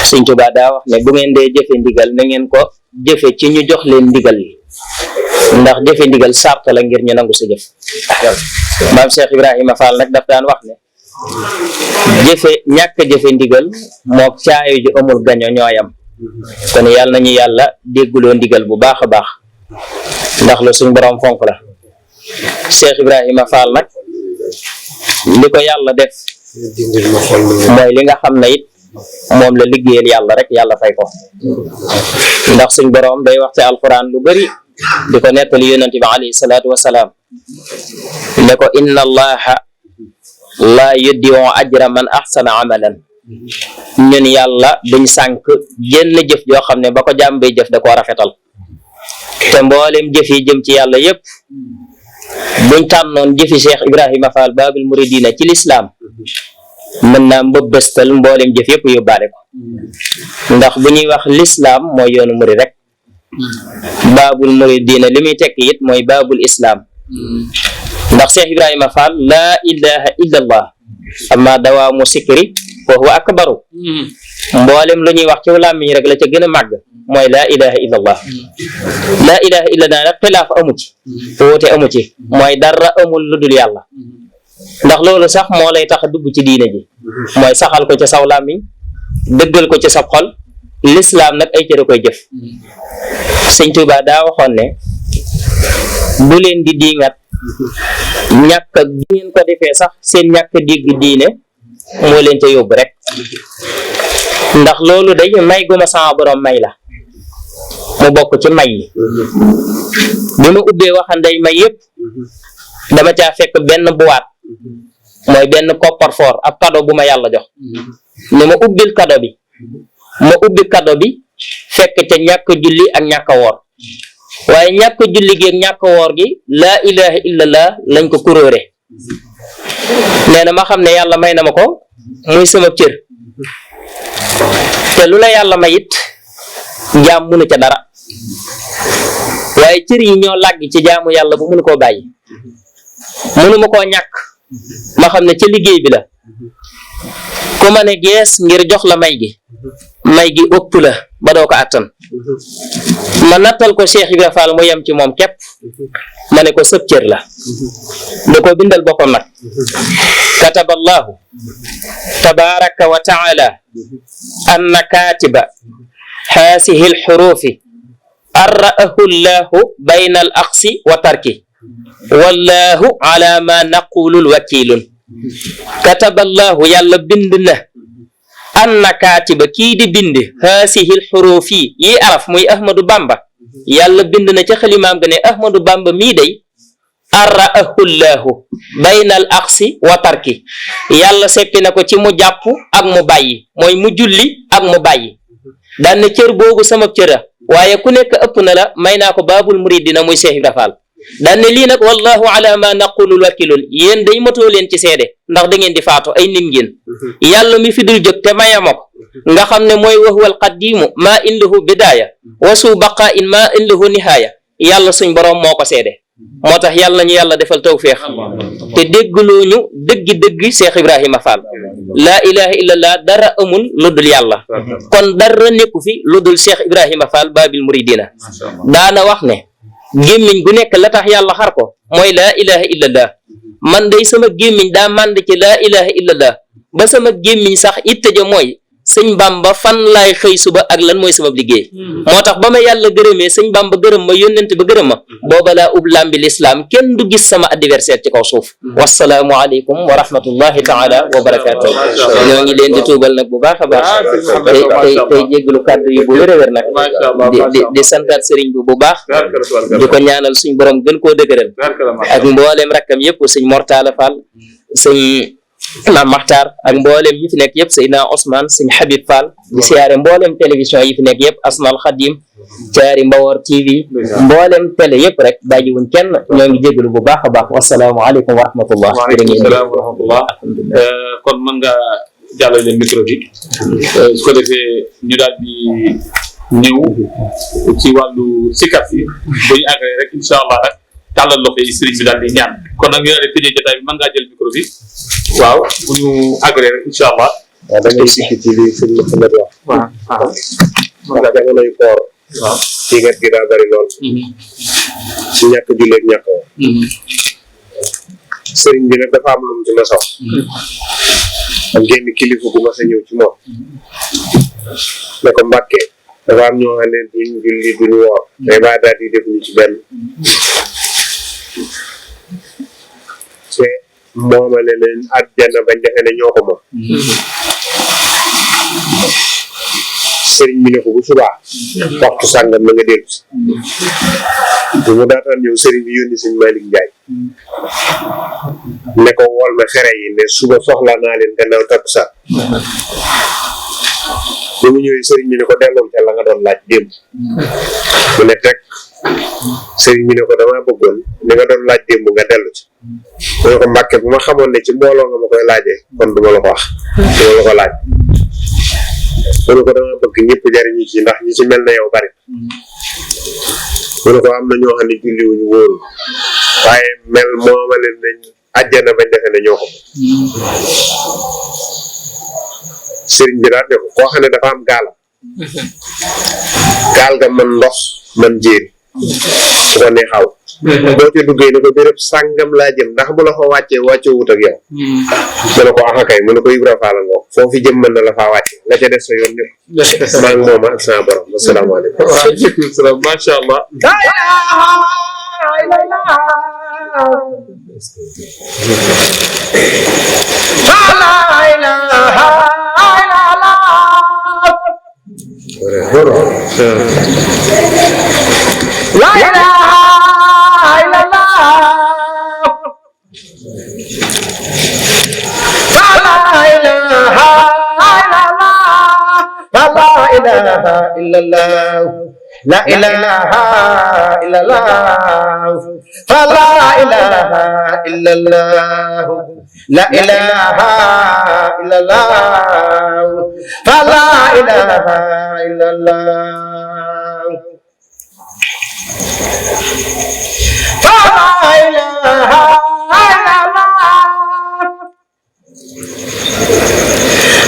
Sëñ Tuubaa daa wax ne bu ngeen dee jëfe ndigal na ngeen ko jëfe ci ñu jox leen ndigal li ndax jëfe ndigal sart la ngir ñu nangu sa jëf maam Cheikh Ibrahima Fall nag daf daan wax ne ñàkk jëfe ndigal mook caayo ju amul gaño ñooyam kon yàlla nañu yàlla dégguloo ndigal bu baax a baax ndax lu suñ borom fonk la Cheikh Ibrahima Fall nag li ko yàlla def mooy li nga xam ne it moom la liggéeyal yàlla rek yàlla fay ko ndax suñ borom day wax ci alquran lu bari di ko nettali yonente bi alayhi salaatu wasalaam ne ko inna allaha la yuddi'u ajra man ahsana amalan ñun yàlla duñ sànk jenn jëf joo xam ne ba ko jàmm bay jëf da koo rafetal te mboolem jëf yi jëm ci yàlla yépp buñ tànnoon jëfi Cheikh Ibrahima Fall Baabul Muridina ci lislaam mën naa mbëbbëstal mboolem jëf yépp yóbbaale ko ndax bu ñuy wax lislaam mooy yoonu murid rek Baabul Muridina li muy tekk it mooy baabul islaam ndax Cheikh Ibrahima Fall laa ilaha illa allah amma dawaamu sikri wa huwa akbaru mboolem lu ñuy wax ci làmmiñ rek la ca gën a màgg mooy laa ilaha illa allah laa ilaha illa allah nag xilaaf amu ci wóote amu ci mooy dara amul lu dul yàlla ndax loolu sax moo lay tax a dugg ci diine ji mooy saxal ko ca saw làmmiñ dëggal ko ci sa xol lislaam nag ay cër koy jëf sëñ Tuubaa daa waxoon ne bu leen di diingat ñàkk bi ngeen ko defee sax seen ñàkk dégg diine moo leen ca yóbbu rek ndax loolu day may guma sama borom may la mu bokk ci may yi bi ma ubbee waxanday may yëpp dama caa fekk benn buwaat mooy benn coffre-fort ab cadeau bu ma yàlla jox ni ma ubbil cadeau bi ma ubbi cadeau bi fekk ca ñàkk julli ak ñàkk woor waaye ñàkk julli gi ak ñàkk woor gi laa ilaha illallah lañ ko kuróore nee na ma xam ne yàlla may na ma ko muy sama cër te lu la yàlla may it jaam munu ca dara waaye cër yi ñoo làgg ci jaamu yàlla bu munu koo bàyyi munu ma koo ñàkk ma xam ne ca liggéey bi la ku ma ne gees ngir jox la may gi ëpp la ba doo ko àttan ma nattal ko Cheikh Ibrahima Fall mu yem ci moom képp ma ne ko sëb cër la da ko bindal boppam nag kataballahu tabaraka wa taala anna katiba haasihi alxurufi arra'ahu llahu bayna al aqsi wa tarki wallahu ala ma naqulul wakilun kataballahu yàlla bind na anna kaatiba kii di bind haasihil xurufi yi araf muy Ahmadu Bamba yàlla bind na ca xalimaam ga ne Ahmadu Bamba mii day arra'ahullahu baynal aqsi wa tarki yàlla seppi na ko ci mu jàpp ak mu bàyyi mooy mu julli ak mu bàyyi daan ne cër boobu sama cëra waaye ku nekk ëpp na la may naa ko baabul muridina muy Cheikh Ibra Fall daan ne lii nag wallahu ala ma naqulul wakilun yéen day matoo leen ci seede ndax da ngeen di faatu ay nit ngeen yàlla mi fi dul jóg te mayama ko nga xam ne mooy waxwal qadimu ma indahu bidaaya wasu baqa in ma indahu nihaaya yàlla suñ borom moo ko seede moo tax yàlla ñu yàlla defal tawféex te dégglooñu dëggi Cheikh Ibrahima Fall laa ilaha illallah dara amul lu dul yàlla kon dara nekku fi lu dul Cheikh Ibrahima Fall babil muridina daana wax ne gémmiñ gu nekk la tax yàlla xar ko mooy laa ilaha illallah man day sama gémmiñ daa mànd ci laa ilaha illallah ba sama gémmiñ sax itte ja mooy sëñ Bamba fan laay xëy suba ak lan mooy sama liggéey moo tax ba ma yàlla gërëmee sëñ Bamba gërëm ma yónnent ba gërëm ma booba laa ub lambi lislaam kenn du gis sama adversaire ci kaw suuf wasalaamu aleykum wa rahmatullahi taala wa barakatuh ñoo ngi leen di tuubal nag bu baax a baax tey jéggalu kàddu yi bu wér-wér nag di santaat sëriñ bi bu baax di ko ñaanal suñ borom gën koo dëgëral ak mbooleem rakkam yëpp sëñ Mortala Fall sëñ Maam Maxtaar ak mboolem ñi fi nekk yëpp Seydina Ousmane sëñ Habib Fall di siyaare mboolem télévision yi fi nekk yëpp Asmal Khadim Caari Mbawor TV mboolem télé yëpp rek bàyyiwuñ kenn ñoo ngi jégalu bu baax a baax wasalaamu aleykum wa rahmatullah. waaleykum salaam wa rahmatullah. kon mën nga jàllale micro bi su ko defee ñu daal di ñëw ci wàllu sikaf yi bu ñu àggee rek incha allah rek tàllal loxo yi sëriñ bi daal di ñaan kon nag ñu daal di tëjee jotaay bi mën ngaa jël micro bi waaw bu ñu àggee rek incha allah. waaw da ngay sikki ci li sëñ Mouhamed wax. waaw ndax jamonoy koor. waaw ci nget gi daa bëri lool. ci ñàkk julleeg ñàkk woon. sëriñ bi nag dafa am lu mu ci mos a wax. ak génn kilifa gu mas a ñëw ci moom. ne ko Mbàkke dafa am ñoo xam ne duñ julli duñ woor. mais ba daal di def ñu ci benn. te moomale leen àjjana bañ defe ne ñoo ko moom. sëriñ bi ne ko bu subaa waxtu sàngam na nga dellu si bu mu daataan ñëw sëriñ bi yónni sëñ Malick Ndiaye ne ko wool ma fere yi ne suba soxla naa leen gannaaw takkusaan bu mu ñëwee sëriñ bi ne ko delloo ca la nga doon laaj démb mu ne teg sëriñ bi ne ko damaa bëggoon li nga doon laaj démb nga dellu ci mu ne ko Mbàkke bu ma xamoon ne ci mbooloo nga ma koy laajee kon du ma la ko wax du ma la ko laaj mu ne ko dama bëgg ñëpp jariñu ci ndax ñi ci mel na yow bari mu ne ko am na ñoo xam ne julli wuñu wóoru waaye mel mooma leen nañ àjjana bañ defe ne ñoo ko sëriñ bi daal ne ko koo xam ne dafa am gaal ga man ndox man jéeri su ko nee xaw boo ci duggee ne ko béréb sàngam laa jëm ndax bu la fa wàccee wut ak yow mu ne ko axa kay mu ne ko Ibra Fall ngoo foofu jëm mën na la faa wàcce la ca des sa yoon ñëpp maa ngi mooma ak sama borom asalaamaaleykum waaleykum salaam macha allah La ilaha illallah la ilaha illallah la ilaha illallah la ilaha illallah la ilaha illallah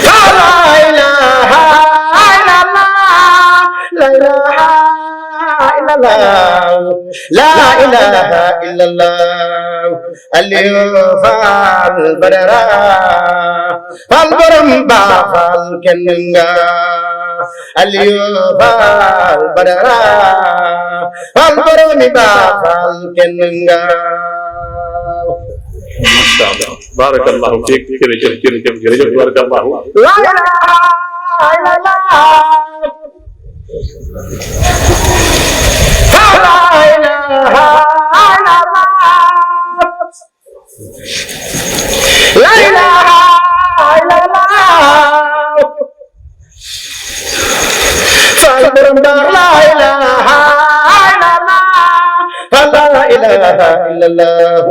la ilaha illallah la ilaha illallah Aliou Fall Badara Fall borom baaxal kenn nga Aliou Fall Badara Fall borom baaxal kenn nga masha Allah barakallahu fiik jërëjëf barakallahu la ilaha illallah la ilaha illallah la ilaha illallah Fall borom baax la ilaha illallah la ilaha illallah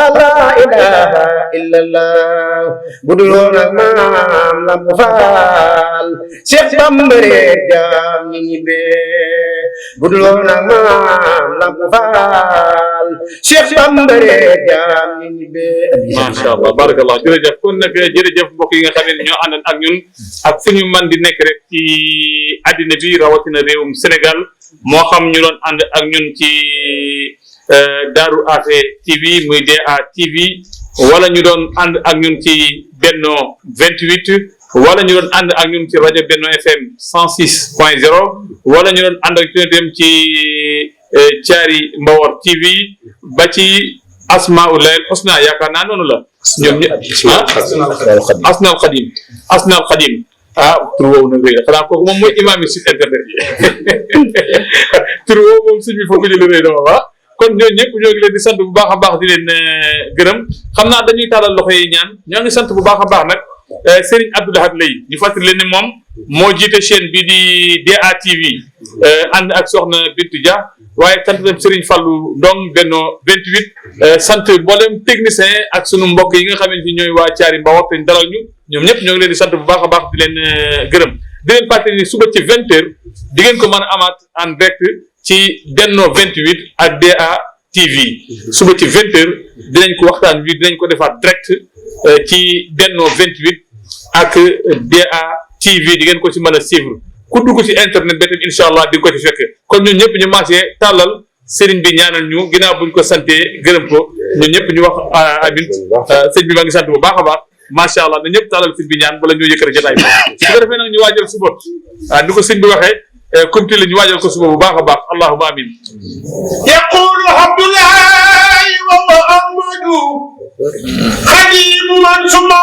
la ilaha illallah budul woon ak maam Lamp Fall Cheikh Bamba jaam ñi ñibbee budul woon ak maam Lamp Fall Cheikh Bamba jaam ñi ñibbee macha allah barakallah jërëjëf kon nag jërëjëf mbokk yi nga xam ne ñoo àndoon ak ñun ak fu ñu mën di nekk rek ci àddina bi rawatina réewum Sénégal moo xam ñu doon ànd ak ñun ci Darou Afé TV muy DA TV wala ñu doon ànd ak ñun ci Benno 28 wala ñu doon ànd ak ñun ci rajo Benno FM 106.0 wala ñu doon ànd ak ñun dem ci Thiari Mbawar TV ba ci Asmaul Husna yaakaar naa noonu la. ñoom ñëpp Asnal Khadim tur woowu nag rëy na xanaa kooku moom mooy imaam yi sur internet yi tur woowu moom suñ bi foofu ñu la rëy dama waa kon ñooñu ñëpp ñoo ngi leen di sant bu baax a baax di leen gërëm xam naa dañuy tàllal loxo yi ñaan ñoo ngi sant bu baax a baax nag Serigne Abdou Lahad Lay ñu fàttali leen ne moom moo jiite chaîne bi di DA TV ànd ak soxna Bintu Dia waaye sant nañ Serigne Fallou Ndong Benno 28 sant mboolem technicien ak sunu mbokk yi nga xamante ni ñooy waa Thiari Mbawar te ñu dalal ñu ñoom ñëpp ñoo ngi leen di sant bu baax a baax di leen gërëm di leen fàttali ni suba ci 20h di ngeen ko mën a amaat en direct ci Benno 28 ak DA TV suba ci 20h dinañ ko waxtaan wi dinañ ko defaat direct ci Benno 28 ak DA TV di ngeen ko ci mën a suivre ku dugg ci internet bi tam incha allah di nga ko ci fekk kon ñun ñëpp ñu maasee tàllal sëriñ bi ñaanal ñu ginnaaw buñ ko santee gërëm ko ñun ñëpp ñu wax amin sëñ bi maa ngi sant bu baax a baax macha allah na ñëpp tàllal sëñ bi ñaan bala ñoo yëkkati jotaay bi su ko defee nag ñu waajal suba ni ko sëñ bi waxee kumti la ñu waajal ko suba bu baax a baax allahumma amin yaqulu abdullahi wa ahmadu xadimu man suma